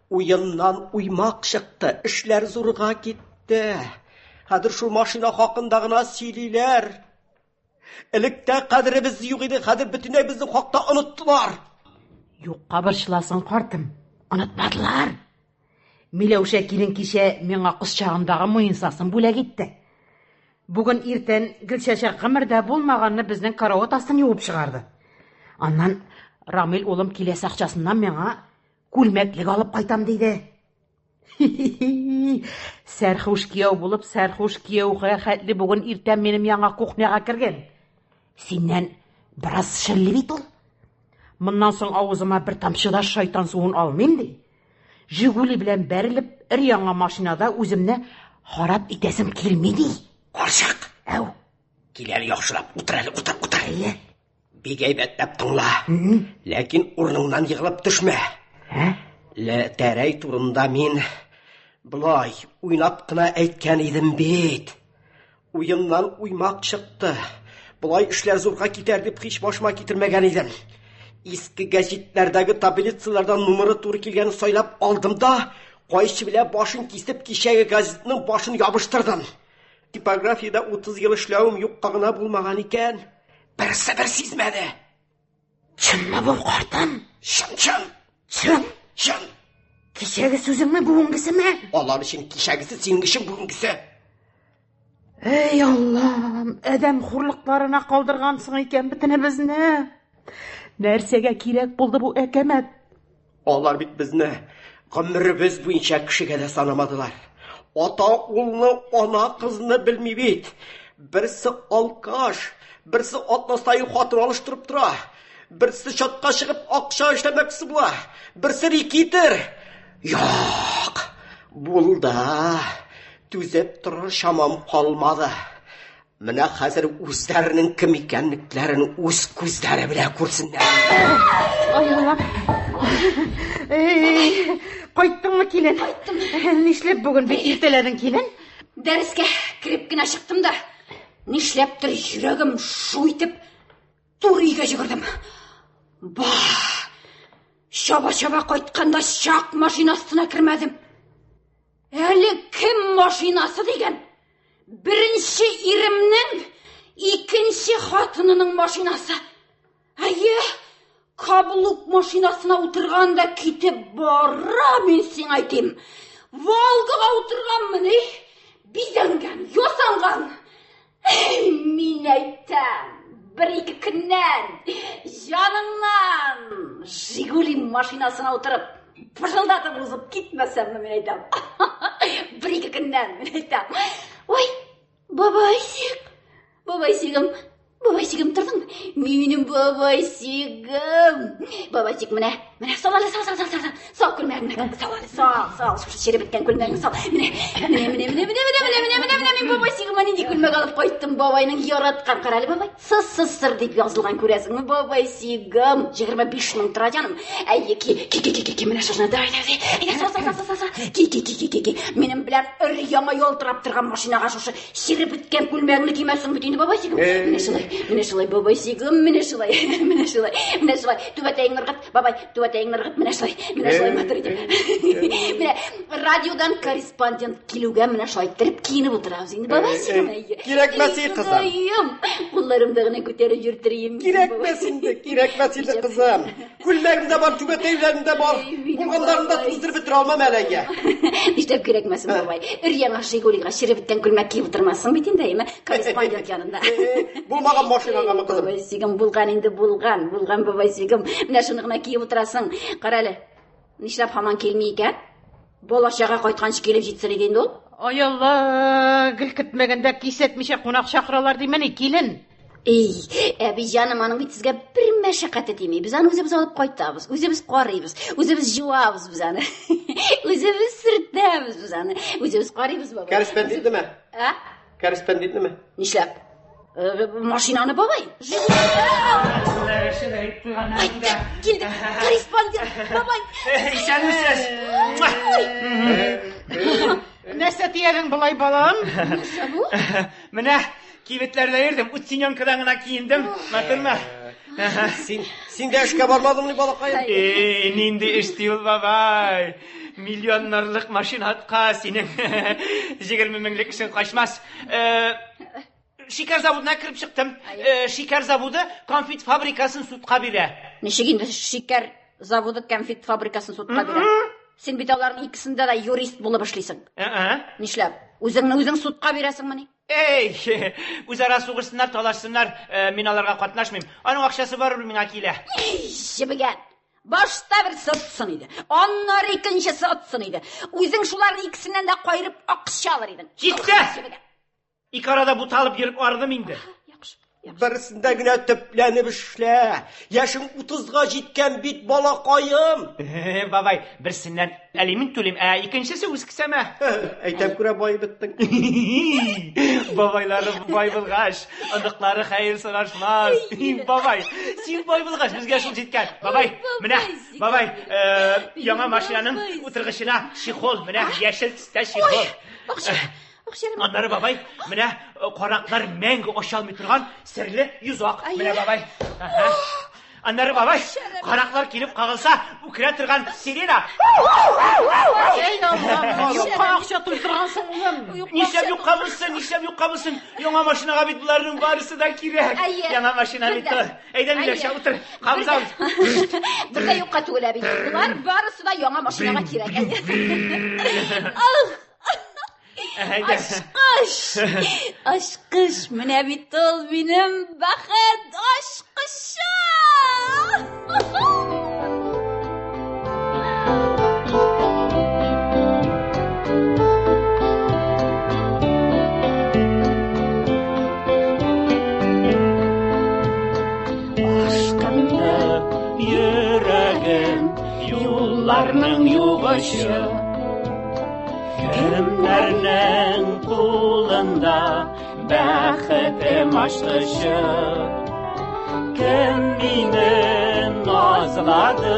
Уеннан уймак чыкты, эшләр зурга китте. Хәзер шул машина хакында гына сөйлиләр. Электә кадеребез юк иде, хәзер бөтенләй безнең хакта оныттылар. Юкка борчыласың, картым. Онытмадылар. Миләүшә килен кичә миңа кызчагындагы муенсасын бүләк итте. Бүген иртән Гөлчәчәк гомердә булмаганны безнең карават астын юып чыгарды. Аннан Рамил улым киләсе акчасыннан миңа күлмәклек алып кайтам диде. Сәрхуш кияү булып, сәрхуш кияүгә хәтле бүген иртән минем яңа кухняга кергән. Синнән бераз шелли бит ул. Моннан соң авызыма бер тамчы да шайтан суын алмыйм ди. Жигули белән бәрелеп, өр-яңа машинада үземне харап итәсем килми ди. Карчык! Әү. Кил әле яхшылап, утыр әле, утыр, утыр. Әйе. Бик әйбәтләп тыңла. Ләкин урыныңнан егылып төшмә. Ә? Ләтәрәй турында мин болай уйнап кына әйткән идем бит. Уеннан уймак чыкты. Болай эшләр зурга китәр дип һич башыма китермәгән идем. Иске гәҗитләрдәге таблицалардан номеры туры килгәнен сайлап алдым да, кайчы белән башын кисеп, кичәге газетның башын ябыштырдым. Типографиядә 30 ел эшләвем юкка гына булмаган икән. Берсе бер сизмәде. Чынмы бу, картым? Чын, чын. Чын? Чын. Кичәге сүзеңме, бүгенгесеме? Алар өчен кичәгесе, синең өчен бүгенгесе. Эй, Аллам, адәм хурлыкларына калдыргансың икән бөтенебезне. Нәрсәгә кирәк булды бу әкәмәт? Алар бит безне гомеребез буенча кешегә дә санамадылар. Ата улны, ана кызны белми бит. Берсе алкаш, берсе атна саен хатын алыштырып тора. Берсе чатка чыгып акча эшләмәкче була, берсе рекитер. Юк, булды. Түзеп торыр чамам калмады. Менә хәзер үзләренең кем икәнлекләрен үз күзләре белән күрсеннәр. Ай, Аллам. Эй, кайттыңмы, килен? Кайттым. Нишләп бүген бик иртәләдең, килен? Дәрескә кереп кенә чыктым да, нишләптер йөрәгем шу итеп туры өйгә йөгердем. Ба! Чаба-чаба кайтканда чак машина астына кермәдем. Әле кем машинасы дигән? Беренче иремнең икенче хатынының машинасы. Әйе, каблук машинасына утырган да китеп бара, мин сиңа әйтим. Волгага утырганмын, эй, бизәнгән, ясанган. Эй, мин әйтәм, бер-ике көннән җаныңнан Жигули машинасына утырып, пыжылдатып узып китмәсәмме, мин әйтәм. Бер-ике көннән, мин әйтәм. Ой, бабайсик, бабайсигым, бабайсигым тордың? Минем бабайсигым. Бабайсик, менә, менә, сал әле, сал, сал, сал, сал, сал күлмәгеңне, сал әле, сал, сал, шушы череп беткән күлмәгеңне сал. Менә, менә, менә, менә, менә, менә, менә, менә, менә, менә, мин бабайсигыма нинди күлмәк алып кайттым, бабайның яраткан. Кара әле, бабай, СССР дип язылган, күрәсеңме, бабайсигым? 25 мең тора, җаным. Әйе, ки, ки, ки, ки, ки, ки, менә шушыны, давай, давай, әйдә, сал, сал, сал, сал, сал, ки, ки, ки, ки, ки, ки. Минем белән өр-яңа ялтырап торган машинага шушы череп беткән күлмәгеңне кимәсең бит инде, бабайсигым. Менә шулай, менә шулай, бабайсигым, менә шулай, менә шулай, менә шулай. Түбәтәеңне ыргыт, бабай, түбәтәеңне ыргыт, менә шулай, менә шулай матур итеп. Менә радиодан корреспондент килүгә менә шулай иттереп киенеп утырабыз инде, бабайсигым. Кирәкмәс и, кызым. Ходаем, кулларымда гына күтәреп йөртерим. Кирәкмәс инде, кирәкмәс инде, кызым. Күлмәгем дә бар, түбәтәйләрем дә бар. Булганнарын да туздырып бетерә алмам әле, әйе. Нишләп кирәкмәсен, бабай? Өр-яңа Жигулига череп беткән күлмәк киеп утырмассың бит инде, әйеме? Корреспондент янында. Булмаган машинагамы, кызым? Бабайсигым, булган инде, булган, булган, бабайсигым. Менә шуны гына киеп утырасың. Кара әле, нишләп һаман килми икән? Бала-чага кайтканчы килеп җитсен иде инде ул. Ай Алла, гел көтмәгәндә кисәтмичә кунак чакыралар димени, килен? Эй, әби җаным, аның бит сезгә бер мәшәкате тими. Без аны үзебез алып кайтабыз, үзебез карыйбыз, үзебез җуабыз без аны. Үзебез сөртәбез без аны, үзебез карыйбыз, бабай. Корреспондентныме? Ә? Корреспондентныме? Нишләп? Машинаны, бабай. Кайтты, килде. Корреспондент, бабай. Исәнмесез. Нәрсә диярең болай, балам? Нәрсә бу? Менә кибетләрдә йөрдем, уциненкадан гына киендем. Матурмы? Син, син дә эшкә бармадыңмыни, балакаем? Эй, нинди эш ди ул, бабай? Миллионнарлык машина атка синең 20 меңлек эшең качмас. Шикәр заводына кереп чыктым. Шикәр заводы конфет фабрикасын судка бирә. Ничек инде шикәр заводы конфет фабрикасын судка бирә? Син бит аларның икесендә дә юрист булып эшлисең. Нишләп? Үзеңне үзең судка бирәсеңмени? Эй, үзара сугышсыннар, талашсыннар, мин аларга катнашмыйм. Аның акчасы барыбер миңа килә. Җебегән. Башта берсе отсын иде, аннары икенчесе отсын иде. Үзең шуларның икесеннән дә каерып акча алыр идең. Җитте! Ике арада буталып йөреп арыдым инде. Яхшы. Берсендә генә төпләнеп эшлә. Яшең 30-га җиткән бит, балакаем. Бабай, берсеннән алимент түлим, ә икенчесе үз кесәмә. Әйтәм күрә бай беттең. Бабайлары бай булгач, оныклары хәер сорашмас. Бабай, син бай булгач, безгә шул җиткән. Бабай, менә, бабай, яңа машинаның утыргычына чехол, менә яшел төстә чехол. Акча. Аннары бабай, менә караклар мәңге ача алмый торган серле йозак. Менә бабай. Аннары бабай, караклар килеп кагылса, үкерә торган сирена. Әй Аллам, юкка акча туздыргансың, улым. Нишләп юкка булсын, нишләп юкка булсын? Яңа машинага бит боларның барысы да кирәк. Яңа машина бит ул. Әйдә, Миләүшә, утыр. Кабызабыз. Бер дә юкка түгел, әби. Болар барысы да яңа машинага кирәк. Ах! Ачкыч! Ачкыч! Менә бит ул минем бәхет ачкычы! Ашкынды. Кемнәрнең югычы? Кемнәрнең кулында бәхетем ачкычы? Кем мине назлады,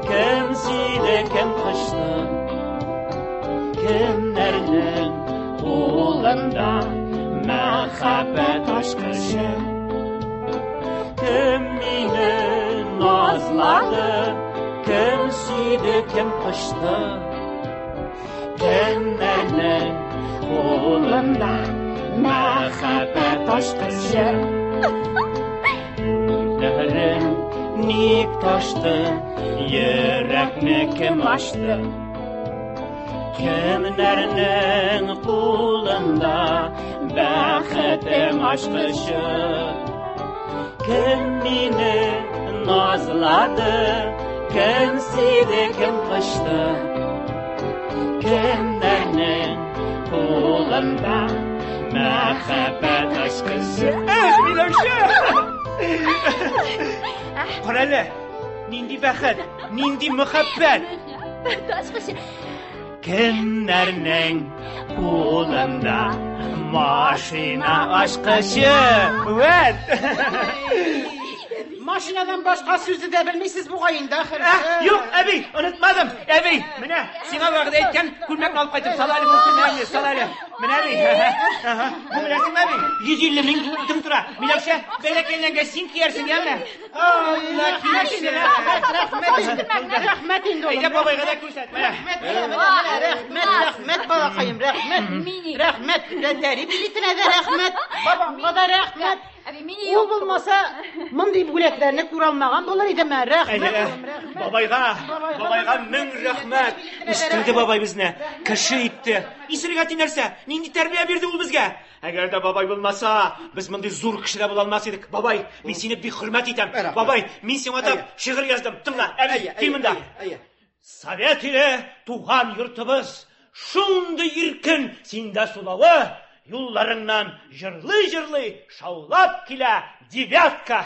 кем сөйде, кем кочты? Кемнәрнең кулында мәхәббәт ачкычы? Кем мине назлады, кем сөйде, кем кочты? Кемнәрнең кулында мәхәббәт ачкычы? Күзләрең ник ташты, йөрәкне кем ачты? Кемнәрнең кулында бәхетем ачкычы? Кем мине назлады, кем сөйде, кем кочты? Кемнәрнең кулында мәхәббәт ачкычы? Миләүшә! Кара әле, нинди бәхет, нинди мәхәббәт! Мәхәббәт ачкычы. Кемнәрнең кулында машина ачкычы? Вәт! Машинадан башка сүзне дә белмисез бугай инде, ахыр. Юк, әби, онытмадым. Әби, менә сиңа вәгъдә иткән күлмәкне алып кайтып сал әле бу күлмәкне, сал әле. Менә әби. Ага. Бу беләсеңме, әби? 150 мең тым тора. Миләүшә, бәләкәйләнгәч син киярсең, яме? Алла килешсен. Рәхмәт, рәхмәт инде. Рәхмәт инде, улым. Әйдә бабайга да күрсәт. Менә. Рәхмәт, менә, менә, менә, рәхмәт, рәхмәт, балакаем, рәхмәт. Рәхмәт, Тәри билетенә дә рәхмәт, бабаңа да рәхмәт. Ул булмаса, мондый бүләкләрне күрә алмаган булыр идем, ә. Рәхмәт, улым, рәхмәт. Бабайга, бабайга мең рәхмәт. Үстерде бабай безне, кеше итте. Исерек әти нәрсә? Нинди тәрбия бирде ул безгә? Әгәр дә бабай булмаса, без мондый зур кеше дә була алмас идек. Бабай, мин сине бик хөрмәт итәм. Бабай, мин сиңа атап шигырь яздым. Тыңла, әби, кил монда. Совет иле туган йортыбыз, шундый иркен синдә сулавы, юлларыңнан җырлый-җырлый шаулап килә девятка.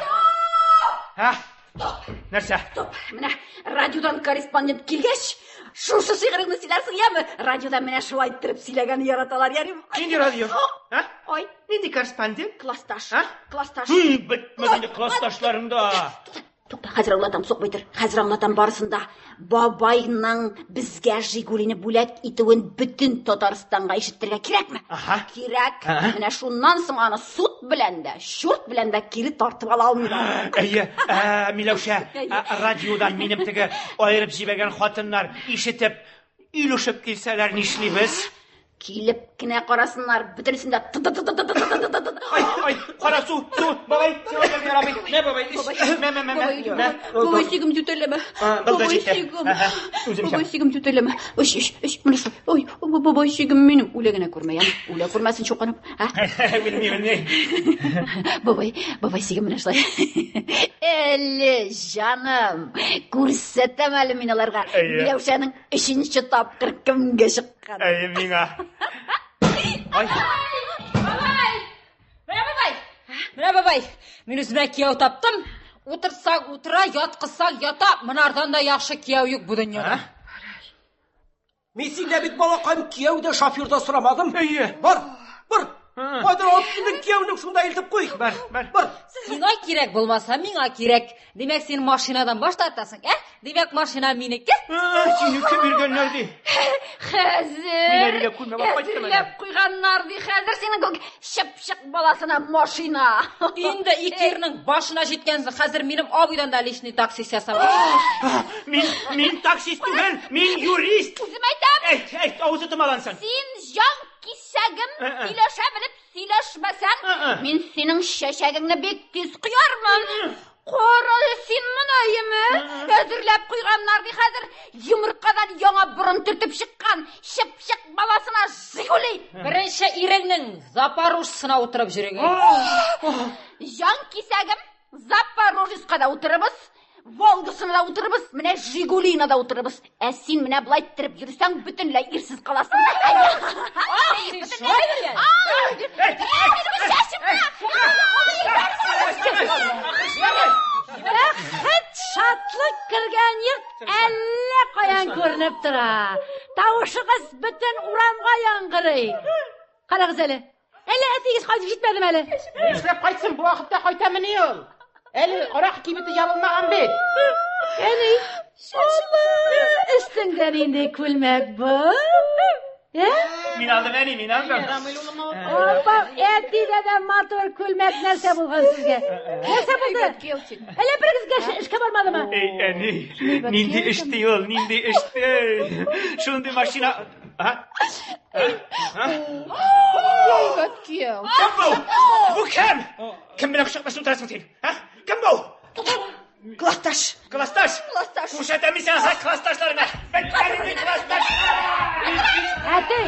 Ә? Нәрсә? Стоп! Менә радиодан корреспондент килгәч, шушы шигыреңне сөйләрсең, яме? Радиода менә шулай иттереп сөйләгәнне яраталар, ярыймы? Нинди радио? Ә? Ой. Нинди корреспондент? Классташ. Классташ. Бетмәде инде классташларың да. Тукта, хәзер аңлатам, сукмый тор. Хәзер аңлатам барысын да. Бабайның безгә Жигулины бүләк итүен бөтен Татарстанга ишеттерергә кирәкме? Аһа. Кирәк. Аһа. Менә шуннан соң аны суд белән дә, чурт белән дә кире тартып ала алмыйлар. Әйе, ә, Миләүшә, ә, радиодан минем теге аерып җибәргән хатыннар ишетеп, илүшеп килсәләр нишлибез? Килеп кенә карасыннар, бөтенесен дә ты-ты-ты-ты-ты-ты-ты-ты. Ай, ай, кара су, су, бабай, сиңа әйтергә ярамый. Мә, бабай, ич. Мә, мә, мә, мә. Мә. Бабай сигем түтәләмә. Был да Бабай җитте. сигем. Әһә, үзем Бабай эчәм. сигем түтәләмә. Өч, өч, өч, менә шул. Ой, бабай сигем минем. Үлә генә күрмә, яме. Үлә күрмәсен чукынып. Ә? Белми, белми. Бабай, бабай сигем менә шулай. Әле, җаным, күрсәтәм әле мин аларга. Әйе. Миләүшәнең өченче тапкыр кемгә чыккан. Әйе, миңа. Ай. Бабай! Менә бабай! Менә бабай! Мин үземә кияү таптым. Утырсаң утыра, яткызсаң ята. Монардан да яхшы кияү юк бу дөньяда. Мин синдә бит балакаем кияү дә шофер да сорамадым. Әйе. Бар, бар. Кайдан алып килдең кияүне шунда илтеп куй. Бар, бар. Бар. Сиңа кирәк булмаса, миңа кирәк. Димәк, син машинадан баш тартасың, ә? Димәк, машина минеке. Синеке биргәннәр ди. Хәзер. Мин әлегә күлмәк алып кайттым әле. Әзерләп куйганнар ди. Хәзер синең күк чыпчык баласына машина. Инде ике ирнең башына җиткәнсең. Хәзер минем абыйдан да личный таксист ясап. Мин, мин таксист түгел, мин юрист. Үзем әйтәм. Әйт, әйт, авызы томалансын. Син җан кисәгем Ә-ә. сөйләшә белеп сөйләшмәсәң, Ә-ә. мин синең чәчәгеңне бик тиз коярмын. Кара әле син моны, әйеме? Әзерләп куйганнар ди хәзер йомыркадан яңа борын төртеп чыккан чыпчык баласына Жигули. Беренче иреңнең Запорожцына утырып йөрегән. Җан кисәгем Запорожецка да утырыбыз, Волгасына да утырыбыз, менә Жигулина да утырыбыз. Ә син менә болай иттереп йөрсәң, бөтенләй ирсез каласың. Ах, син шулай дигән. Бәхет, шатлык кергән йорт әллә каян күренеп тора. Тавышыгыз бөтен урамга яңгырый. Карагыз әле. Әллә әтиегез кайтып җитмәдеме әле? Нишләп кайтсын, бу вакытта кайтамыни ул? Әле аракы кибете ябылмаган бит. Әни, Алла, өстеңдә нинди күлмәк бу? Ә? Мин алдым, әни, мин алдым. Апа, әтидә дә матур күлмәк нәрсә булган сезгә? Нәрсә булды? Әллә берегезгә эшкә бармадымы? Эй, әни, нинди эш ди ул, нинди эш ди? Шундый машина... А? Әйбәт кияү. Кем бу? Бу кем? Кем белән кочаклашып утырасың син? А? Кем бу? Классташ. Классташ. Классташ. Күрсәтәм мин сиңа классташларыңа. Беткән классташ. Әти,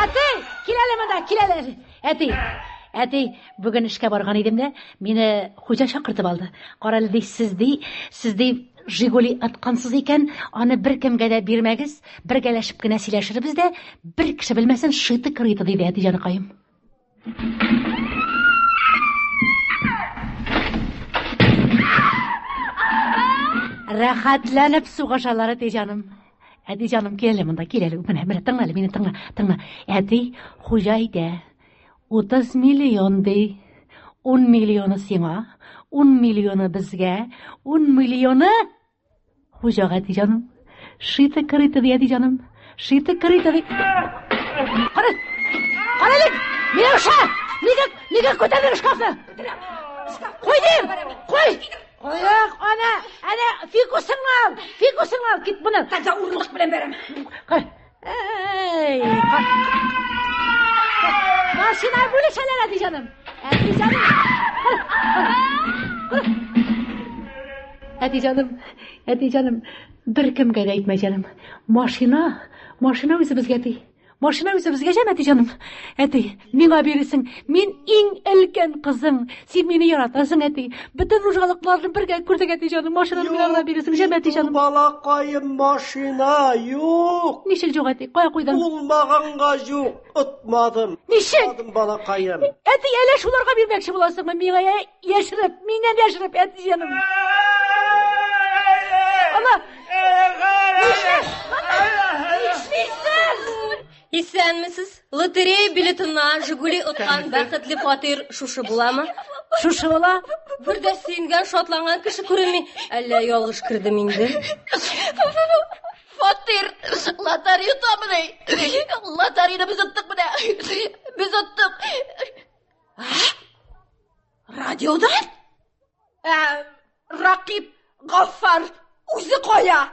әти, кил әле монда, кил әле. Әти, әти, бүген эшкә барган идем дә, мине хуҗа чакыртып алды. Кара әле ди, сез ди, сез ди Жигули аткансыз икән, аны беркемгә дә бирмәгез, бергәләшеп кенә сөйләшербез дә, бер кеше белмәсен, шиты-крыты, диде әти җаныкаем. Рәхәтләнеп сугышалар, әти җаным. Әти җаным, кил әле монда, кил әле. Менә, менә, тыңла әле, мине тыңла, тыңла. Әти, хуҗа әйтә, 30 миллион ди. 10 миллионы сиңа, 10 миллионы безгә, 10 миллионы хуҗага, әти җаным. Шиты-крыты ди, әти җаным. Шиты-крыты ди. Кара, кара әле, Миләүшә! Нигә, нигә күтәрдең шкафны? Куй дим, куй! Куйык, ана, әнә, фикусыңны ал, фикусыңны ал, кит моны. Тогда урындык белән бәрәм. Кара. Эй, машина бүлешәләр, әти җаным. Әти җаным. Кара, кара, кара. Әти җаным, әти җаным, беркемгә дә әйтмә җаным. Машина, машина үзебезгә әти. Машина үзебезгә җәм, әти җаным. Әти, миңа бирерсең. Мин иң өлкән кызың. Син мине яратасың, әти. Бөтен нужалыкларны бергә күрдек, әти җаным. Машинаны миңа гына бирерсең, җәм, әти җаным. Балакаем, машина юк. Ничек юк, әти? Кая куйдың? Булмаганга юк, отмадым. Ничек? Отмадым, балакаем. Әти, әллә шуларга бирмәкче буласыңмы? Миңа яшереп, миннән яшереп, әти җаным. Ана! Нишлисең? Исәнмесез. Лотерея билетына Жигули откан бәхетле фатир шушы буламы? Шушы була. Бер дә сөенгән, шатланган кеше күренми. Әллә ялгыш кердем инде. Фатир, лотерея отамыни? Лотереяны без оттык менә. Без оттык. Радиодан? Ә, Ракип Гаффар үзе кая?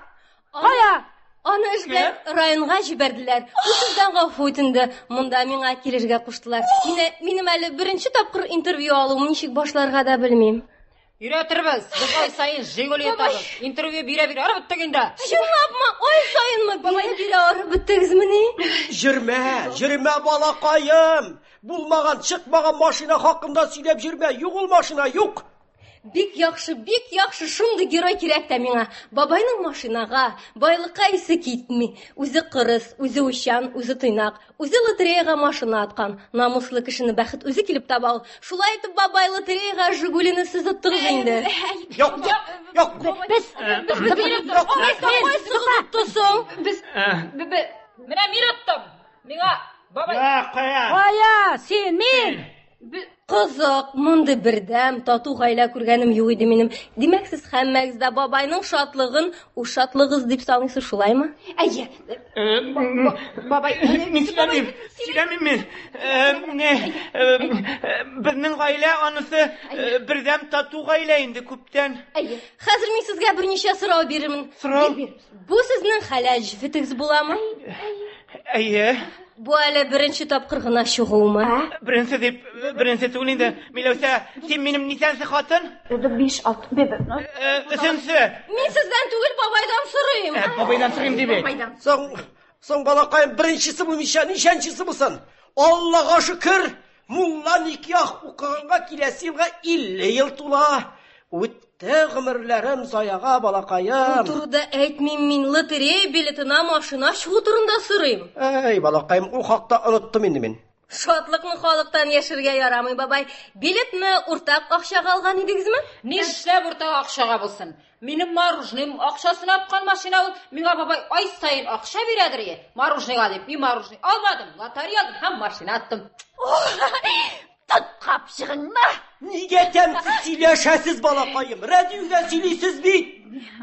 Кая? Аны эш белән районга җибәрделәр. Ул сездән гафу үтенде. Монда миңа килергә куштылар. Мине, минем әле беренче тапкыр интервью алуым, ничек башларга да белмим. Өйрәтербез. Без ай саен Жигули отабыз. Интервью бирә-бирә арып беттек инде. Чынлапмы? Ай саенмы? Бирә-бирә арып беттегезмени? Җөрмә, җөрмә, балакаем. Булмаган, чыкмаган машина хакында сөйләп җөрмә. Юк ул машина, юк. Бик яхшы, бик яхшы, шундый герой кирәк тә миңа. Бабайның машинага, байлыкка исе китми. Үзе кырыс, үзе уйчан, үзе тыйнак. Үзе лотереяга машина аткан. Намуслы кешене бәхет үзе килеп таба ул. Шулай итеп, бабай, лотереяга Жигулины сез оттыгыз инде. Юк, юк. Без, без, без, без, соң? Без, менә мин оттым. Миңа бабай. Кая? Кая? Син, мин. Кызык, мондый бердәм, тату гаилә күргәнем юк иде минем. Димәк, сез һәммәгез дә бабайның шатлыгын үз шатлыгыз дип саныйсыз, шулаймы? Әйе. Бабай, мин сөйләмим, сөйләмим мин. Не, безнең гаилә анысы бердәм тату гаилә инде күптән. Әйе. Хәзер мин сезгә берничә сорау бирермен. Сорау? Бу сезнең хәләл җефетегез буламы? Әйе. Бу әле беренче тапкыр гына чыгуымы? Беренче дип, беренче түгел инде. Миләүшә, син минем ничәнче хатын? 5, 6, Өченче. Мин сездән түгел, бабайдан сорыйм. Бабайдан сорыйм дип әйт. Соң, соң балакаем, беренчесе булмыйча ничәнчесе булсын? Аллага шөкер, мулла никах укыганга киләсе елга 50 ел тула. Үтте гомерләрем заяга, балакаем. Бу турыда әйтмим мин, лотерея билетына машина чыгу турында сорыйм. Әй, балакаем, ул хакта оныттым инде мин. Шатлыкны халыктан яшерергә ярамый, бабай. Билетны уртак акчага алган идегезме? Нишләп уртак акчага булсын? Минем мороженым акчасына откан машина ул. Миңа бабай ай саен акча бирәдер ие. Мороженыйга дип, мин мороженый алмадым, лотерея алдым һәм машина аттым. Тот капчыгыңны! Нигә тәмсез сөйләшәсез, балакаем? Рәдиюгә сөйлисез бит!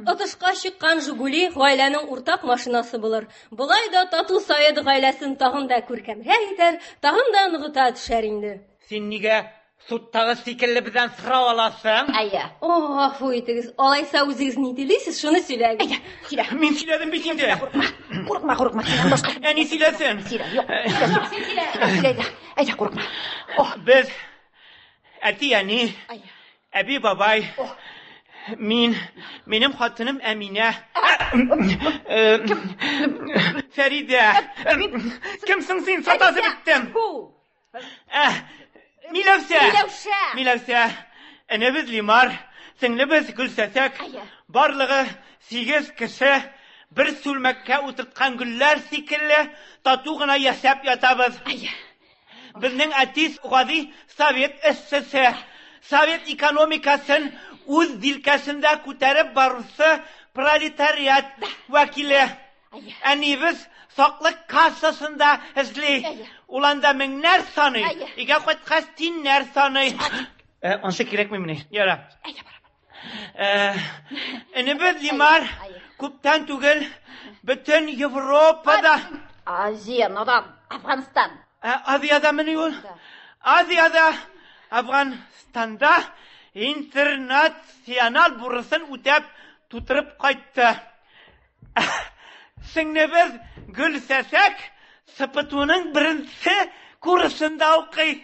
Отышка чыккан Жигули гаиләнең уртак машинасы булыр. Болай да тату совет гаиләсен тагын да күркәмрәк итәр, тагын да ныгыта төшәр инде. Син нигә судтагы шикелле бездән сорау аласың? Әйе. О, гафу итегез. Алайса үзегез ни телисез, шуны сөйләгез. Сөйлә. Мин сөйләдем бит инде. Курыкма, курыкма, синнән башка. Әни сөйләсен. Сөйлә, юк. Сөйлә, сөйлә. Сөйлә, әйдә, әйдә, курыкма. Без әти, әни, әби, бабай, мин, минем хатыным Әминә, Фәридә. Кемсең син? Сатасып беттем. Миләүшә. Миләүшә. Миләүшә. Энебез Лимар, сеңлебез Гөлсәсәк. Барлыгы 8 кеше бер сүлмәккә утырткан гөлләр шикелле тату гына яшәп ятабыз. Безнең әти гади совет эшчесе, совет экономикасын үз җилкәсендә күтәреп баручы пролетариат вәкиле. Әниебез саклык кассасында эшли. Ул анда меңнәр саный. Өйгә кайткач тиннәр саный. Ансы кирәкмимени? Яра. Энебез Лимар күптән түгел бөтен Европада Азия, надан, Афганстан. Азиядә мени ул? Азиядә, Афганстанда интернационал бурысын үтәп тутырып кайтты. Сеңлебез Гөлсәсәк СПТУның беренче курсында укый.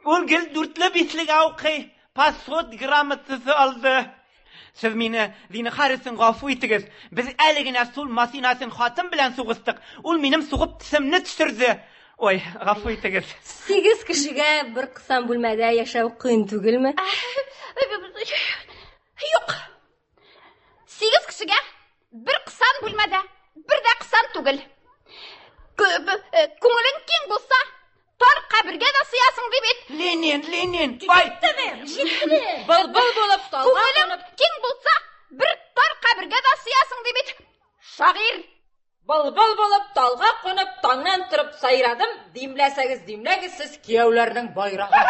Ул гел дүртле бишлегә укый, пасхот грамотасы алды. Сез мине, зинһар өчен гафу итегез. Без әле генә сул машинасын хатын белән сугыштык. Ул минем сугып тешемне төшерде. Ой, гафу итегез. Сигез кешегә бер кысан бүлмәдә яшәү кыен түгелме? Юк. Сигез кешегә бер кысан бүлмәдә, бер дә кысан түгел. Күңелең киң булса, тар кабергә дә сыясың ди бит. Ленин, Ленин, бай. Җиттеме? Былбыл булып талга Күңелең киң булса, бер тар кабергә дә сыясың ди бит. Шагыйрь. Былбыл булып талга кунып, таңнан торып сайрадым, димләсәгез димләгез сез кияүләрнең байрагы.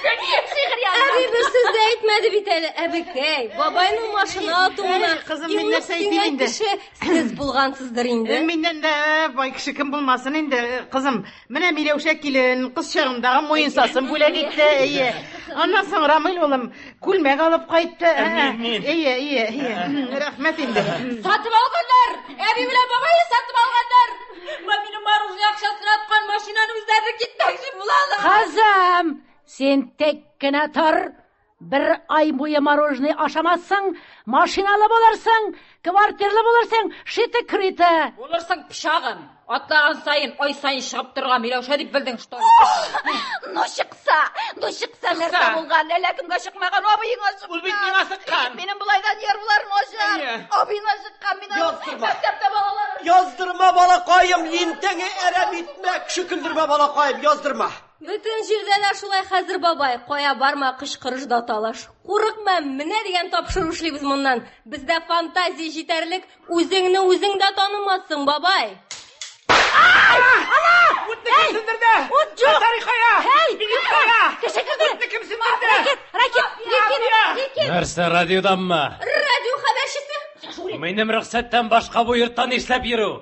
Әби бер сүз дә әйтмәде бит әле, әбекәй. Бабайның машина атуына Кызым, мин нәрсә әйтим инде? кеше сез булгансыздыр инде. Миннән дә бай кеше кем булмасын инде, кызым. Менә Миләүшә килен кыз чагындагы муенсасын бүләк итте, әйе. Аннан соң Рамил улым күлмәк алып кайтты. Мин. Әйе, әйе, әйе. Рәхмәт инде. Сатып алганнар! Әби белән бабайны сатып алганнар! Минем мороженое акчасына аткан машинаны үзләре китмәкче булалар. Кызым, син тик кенә тор. Бер ай буе мороженое ашамассың, машиналы булырсың, квартирлы булырсың, шиты-крыты. Булырсың пычагым. Атлаган саен, ай саен чыгып торырга Миләүшә дип белдең, что ли? Ну чыкса, ну чыкса нәрсә булган? Әллә кемгә чыкмаган, абыеңа чыккан. Ул бит миңа чыккан. Минем болайдан нервлар начар. Әйе. Абыеңа чыккан, мин аны Яздырма. мәктәптә балалар. Яздырма, балакаем, лентәңе әрәм итмә, кеше көлдермә, балакаем, яздырма. Бөтен җирдә дә шулай хәзер, бабай. Кая барма, кычкырыш да талаш. Курыкма, менә дигән тапшыру эшлибез моннан. Бездә фантазия җитәрлек, үзеңне үзең дә танымассың, бабай. Утны кем сүндерде? Ут юк! Тарихая! Һәй! Милиция! Кеше керде! Утны кем сүндерде? Ракет! Ракет! Ракет! Нәрсә, радиоданмы? Радио хәбәрчесе. Минем рөхсәттән башка бу йортта нишләп йөрү?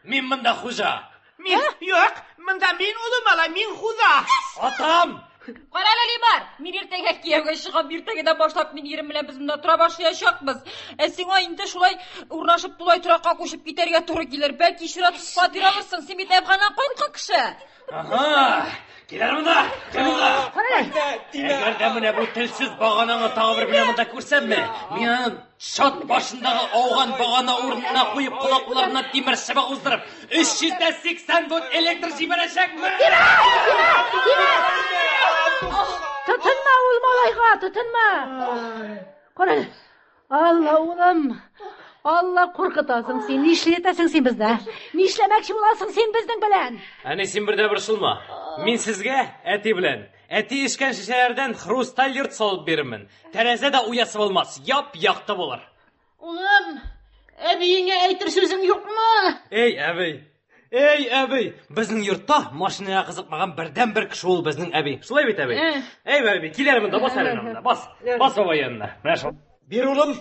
Мин монда хуҗа. Мин, юк, монда мин улым малай, мин хуҗа. Атам! Кара әле, Лимар, мин иртәгә кияүгә чыгам, иртәгәдән башлап мин ирем белән без монда тора башлаячакбыз. Ә сиңа инде шулай урнашып тулай торакка күчеп китәргә туры килер. Бәлки чиратсыз фатир алырсың, син бит Әфганнан кайткан кеше. Ага! Киләр монда! Кил монда! Әгәр дә менә бу телсез баганаңны тагы бер менә монда күрсәмме, мин аны чат башындагы ауган багана урынына куеп, колакларына тимер чыбык уздырып, 380 вольт электр җибәрәчәкмен! Тотынма ул малайга, тотынма. Кара, Алла улым. Алла куркытасың син. Нишләтәсең син безне? Нишләмәкче буласың син безнең белән? Әни, син бер дә борчылма. Мин сезгә әти белән әти эчкән шешәләрдән хрусталь йорт салып бирермен. Тәрәзә дә уясы булмас, яп-якты булыр. Улым, әбиеңә әйтер сүзең юкмы? Эй, әби! Эй, әби! Безнең йортта машинага кызыкмаган бердән-бер кеше ул безнең әби. Шулай бит, әби? Э. Эй, әби, кил әле монда, бас әле монда, бас. Бас бабай янына. Менә шул. Бир, улым.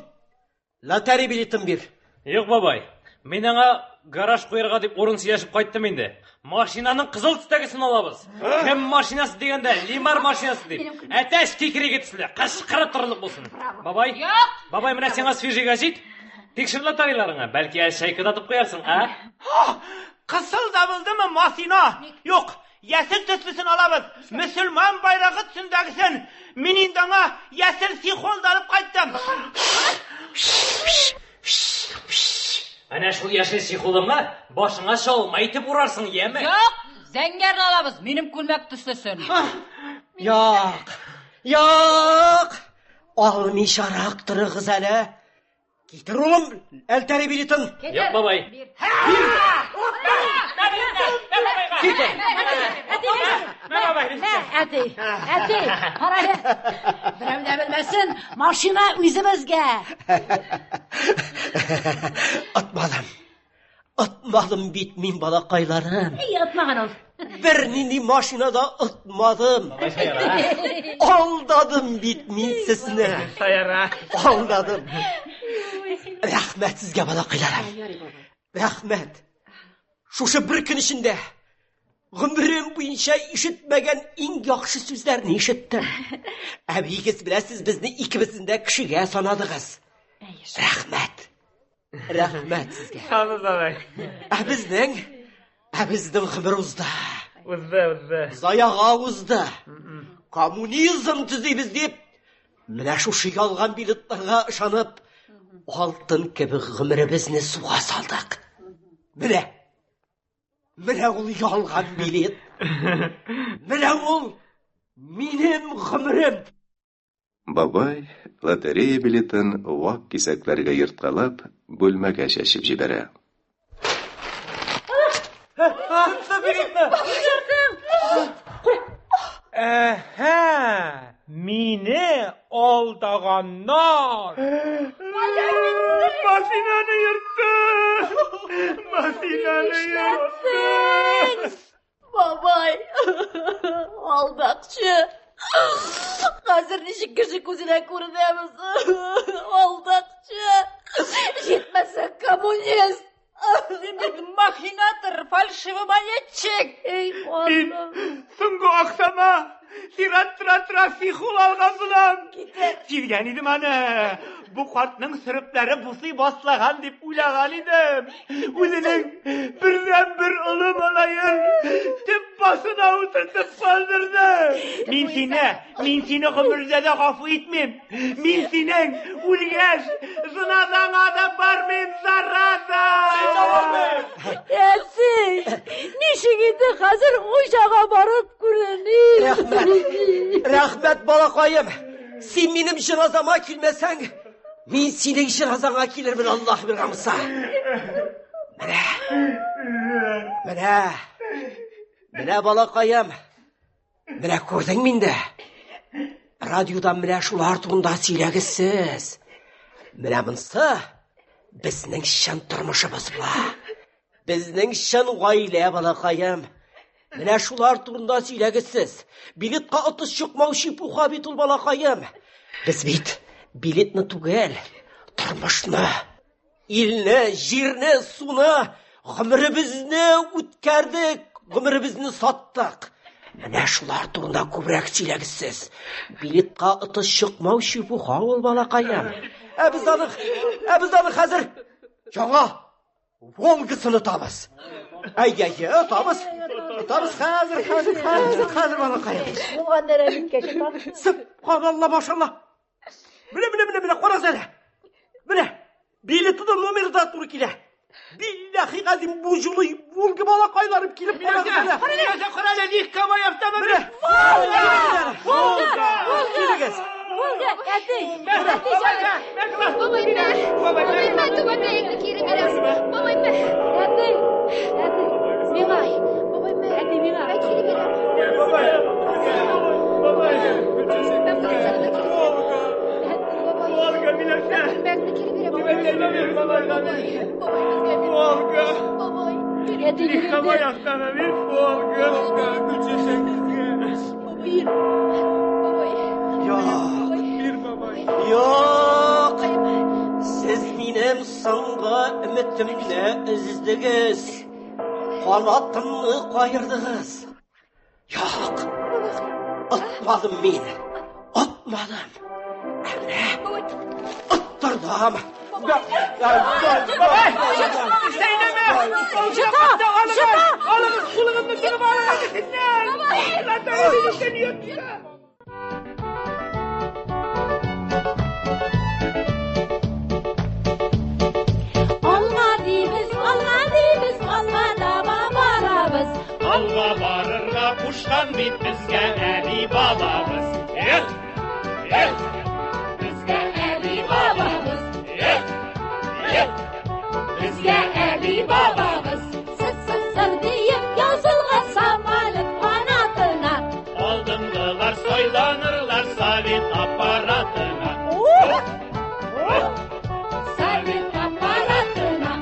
Лотерея билетын бир. Юк, бабай. Мин аңа гараж куярга дип урын сөйләшеп кайттым инде. Машинаның кызыл төстәгесен алабыз. Кем машинасы дигәндә, Лимар машинасы дип. Әтәч кикриге төсле, кычкырып торырлык булсын. Бабай, бабай, менә сиңа свежий гәҗит. Тикшер лотереяларыңа, бәлки әле чәйкә татып куярсың, ә? Кысыл да булдымы машина? Юк, яшел төслесен алабыз. Мөселман байрагы төсендәгесен. Мин инде аңа яшел сихол да алып кайттым. Әнә шул яшел чехолыңны башыңа чалма итеп урарсың, яме? Юк, зәңгәрне алабыз, минем күлмәк төслесен. Юк, юк, алмыйчарак торыгыз әле. Китер, улым, әлтәри билетын. Юк, бабай. Әти, әти, кара әле. Берәү дә белмәсен, машина үзебезгә. Отмадым. Отмадым бит мин, балакайларым. Әй, отмаган ул. Бернинди машина да отмадым. Алдадым бит мин сезне. Алдадым. Рәхмәт сезгә, балакайларым. Рәхмәт. Шушы бер көн эчендә гомерем буенча ишетмәгән иң яхшы сүзләрне ишеттем. Әбиегез беләсез, безне икебезне дә кешегә санадыгыз. Рәхмәт. Рәхмәт сезгә. Сабыз бабай. Ә безнең, ә безнең гомер узды. Узды, узды. Заяга узды. Коммунизм төзибез дип, менә шушы ялган билетларга ышанып, алтын кебек гомеребезне суга салдык. Менә, менә ул ялган билет. Менә ул минем гомерем. Бабай, лотерея билетын вак кисәкләргә ерткалап, бүлмәгә чәчеп җибәрә. Әһә, мине алдаганнар. Машинаны йөртте. Машинаны йөртте. Бабай, алдакчы. Хәзер ничек кеше күзенә күренәбез? Алдакчы. Җитмәсә коммунист. Син бит махинатор, фальшивый монетчик. Эй, Мин соңгы акчама сират тора-тора сихул алган булам. Сизгән идем аны. Бу картның сөрепләре бусый башлаган дип уйлаган идем. Үзенең бердән-бер олы малаен төп башына утыртып калдырды. Мин сине, мин сине гомердә дә гафу итмим. Мин синең үлгәч, зыназаңа да бармыйм, зараза! Әти, ничек инде хәзер хуҗага барып күреним? Рәхмәт, рәхмәт, балакаем. Син минем җеназама килмәсәң, мин синең җеназаңа килермен, Аллаһ биргәмса. Менә, менә, менә, балакаем. Менә күрдең миндә. Радиодан менә шулар турында сөйләгез сез. Менә монсы безнең чын тормышыбыз була. Безнең чын гаилә, балакаем. Менә шулар турында сөйләгез сез. Билетка отыш чыкмау чепуха бит ул, балакаем. Без бит билетны түгел, тормышны, илне, җирне, суны, гомеребезне үткәрдек, гомеребезне саттык. Менә шулар турында күбрәк сөйләгез сез. Билетка отыш чыкмау чепуха ул, балакаем. Ә без аны, ә без аны хәзер яңа Волгасын отабыз. Әй-әй, отабыз. Отабыз хәзер, хәзер, хәзер, хәзер, балакаем. Булган нәрәмиткә чыгар. Сөбханалла, машалла. Менә, менә, менә, менә, карагыз әле. Менә, билеты да номеры да туры килә. Билләхи газим, бу җулы Волга балакайларым килеп карагыз әле. Миләүшә, кара әле, легковой автомобиль. Волга! Волга! Килегез. Әти, әти җаным. Бабай, мә. Бабай, мә, түбәтәеңне кире бирәм. Бабай, мә. Әти, әти, миңа. Бабай, мә. Әти, миңа. Мә, кире бирәм. Бабай, бабай, Мә, кулыңны кире бирәм. Бабай. Волга, Миләүшә. Күлмәкне кире бирәм. Бабай, Бабай, бабай, безгә бир. Волга. Бабай. Әти, Легковой автомобиль Волга. Гөлчәчәк. Бир. Бабай. Юк, Бир, бабай. юк. Сез минем соңгы өметемне өздегез. Канатымны каердыгыз. Юк. Отмадым мин. Отмадым. Ә менә оттырдым. Бабай! Сәйнәмә! Җота! Җота! Алыгыз, кулыгызны тыгып алыгыз синнән! Алга дибез, алга дибез, алга таба барабыз. Алга барырга кушкан бит безгә әби бабабыз. Эх! Эх! Безгә әби бабабыз, Эх! Эх! безгә әби бабабыз. СССР диеп язылган самолет канатына. Алдынгылар сайланырлар совет аппаратына. Совет аппаратына.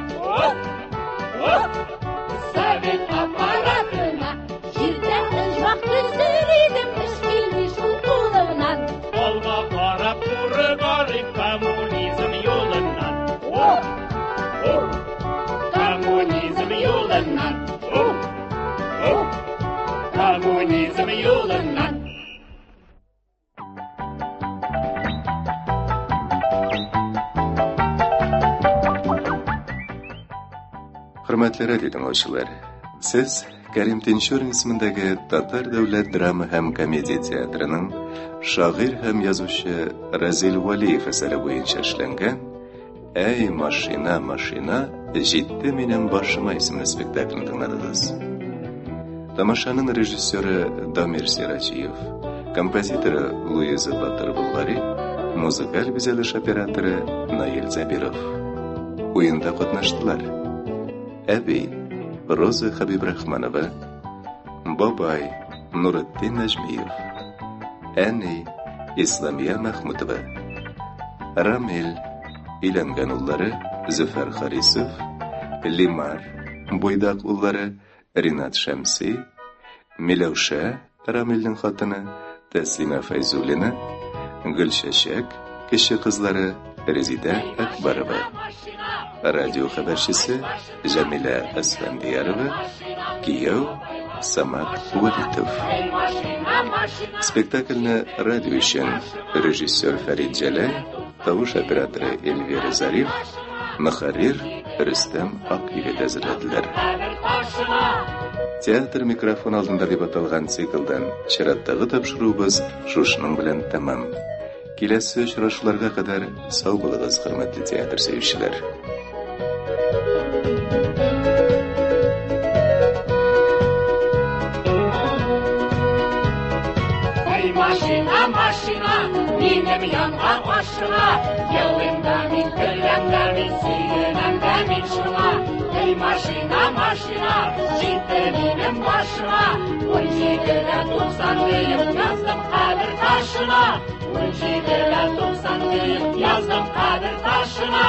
Совет аппаратына. Җирдә оҗмах төзер идем, эш килми шул кулымнан. Алга карап туры барыйк коммунизм юлыннан. Коммунизм юлыннан. Коммунизм юлыннан. Хөрмәтле радио тыңлаучылар, сез Кәрим Тинчурин исемендәге Татар дәүләт драма һәм комедия театрының шагыйрь һәм язучы Разил Валиев әсәре буенча эшләнгән Әй, машина, машина, җитте минем башыма исемле спектаклен тыңладыгыз. Тамашаның режиссеры Дамир Сираҗиев, композиторы Луиза Батыр Булгари, музыкаль бизәлеш операторы Наил Забиров. Уенда катнаштылар. Әби Роза Хабибрахманова, Бабай Нуретдин Нәҗмиев, Әни Исламия Мәхмүтова, Рамил өйләнгән уллары Зөфәр Харисов, Лимар буйдак уллары Ринат Шәмси, Миләүшә Рамилнең хатыны Тәслимә Фәйзуллина, Гөлчәчәк кече кызлары Резидә Әкбарова. Радио хәбәрчесе Җәмилә Әсфәндиярова, кияү Самат Валитов. Спектакльне радио өчен режиссер Фәрит Җәләй, тавыш операторы Эльвира Зариф, мөхәррир Рөстәм Акъегет әзерләделәр. Театр микрофон алдында дип аталган циклдан чираттагы тапшыруыбыз шушының белән тәмам. Киләсе очрашуларга кадәр сау булыгыз, хөрмәтле театр сөючеләр. Эй, машина, машина, минем янга ашыга. Елыйм да мин, көләм дә мин, сөенәм дә мин шуңа. Эй, машина, машина, җитте минем башыма. 17-дә 90 диеп яздым кабер ташына. 17-дә 90 диеп яздым кабер ташына.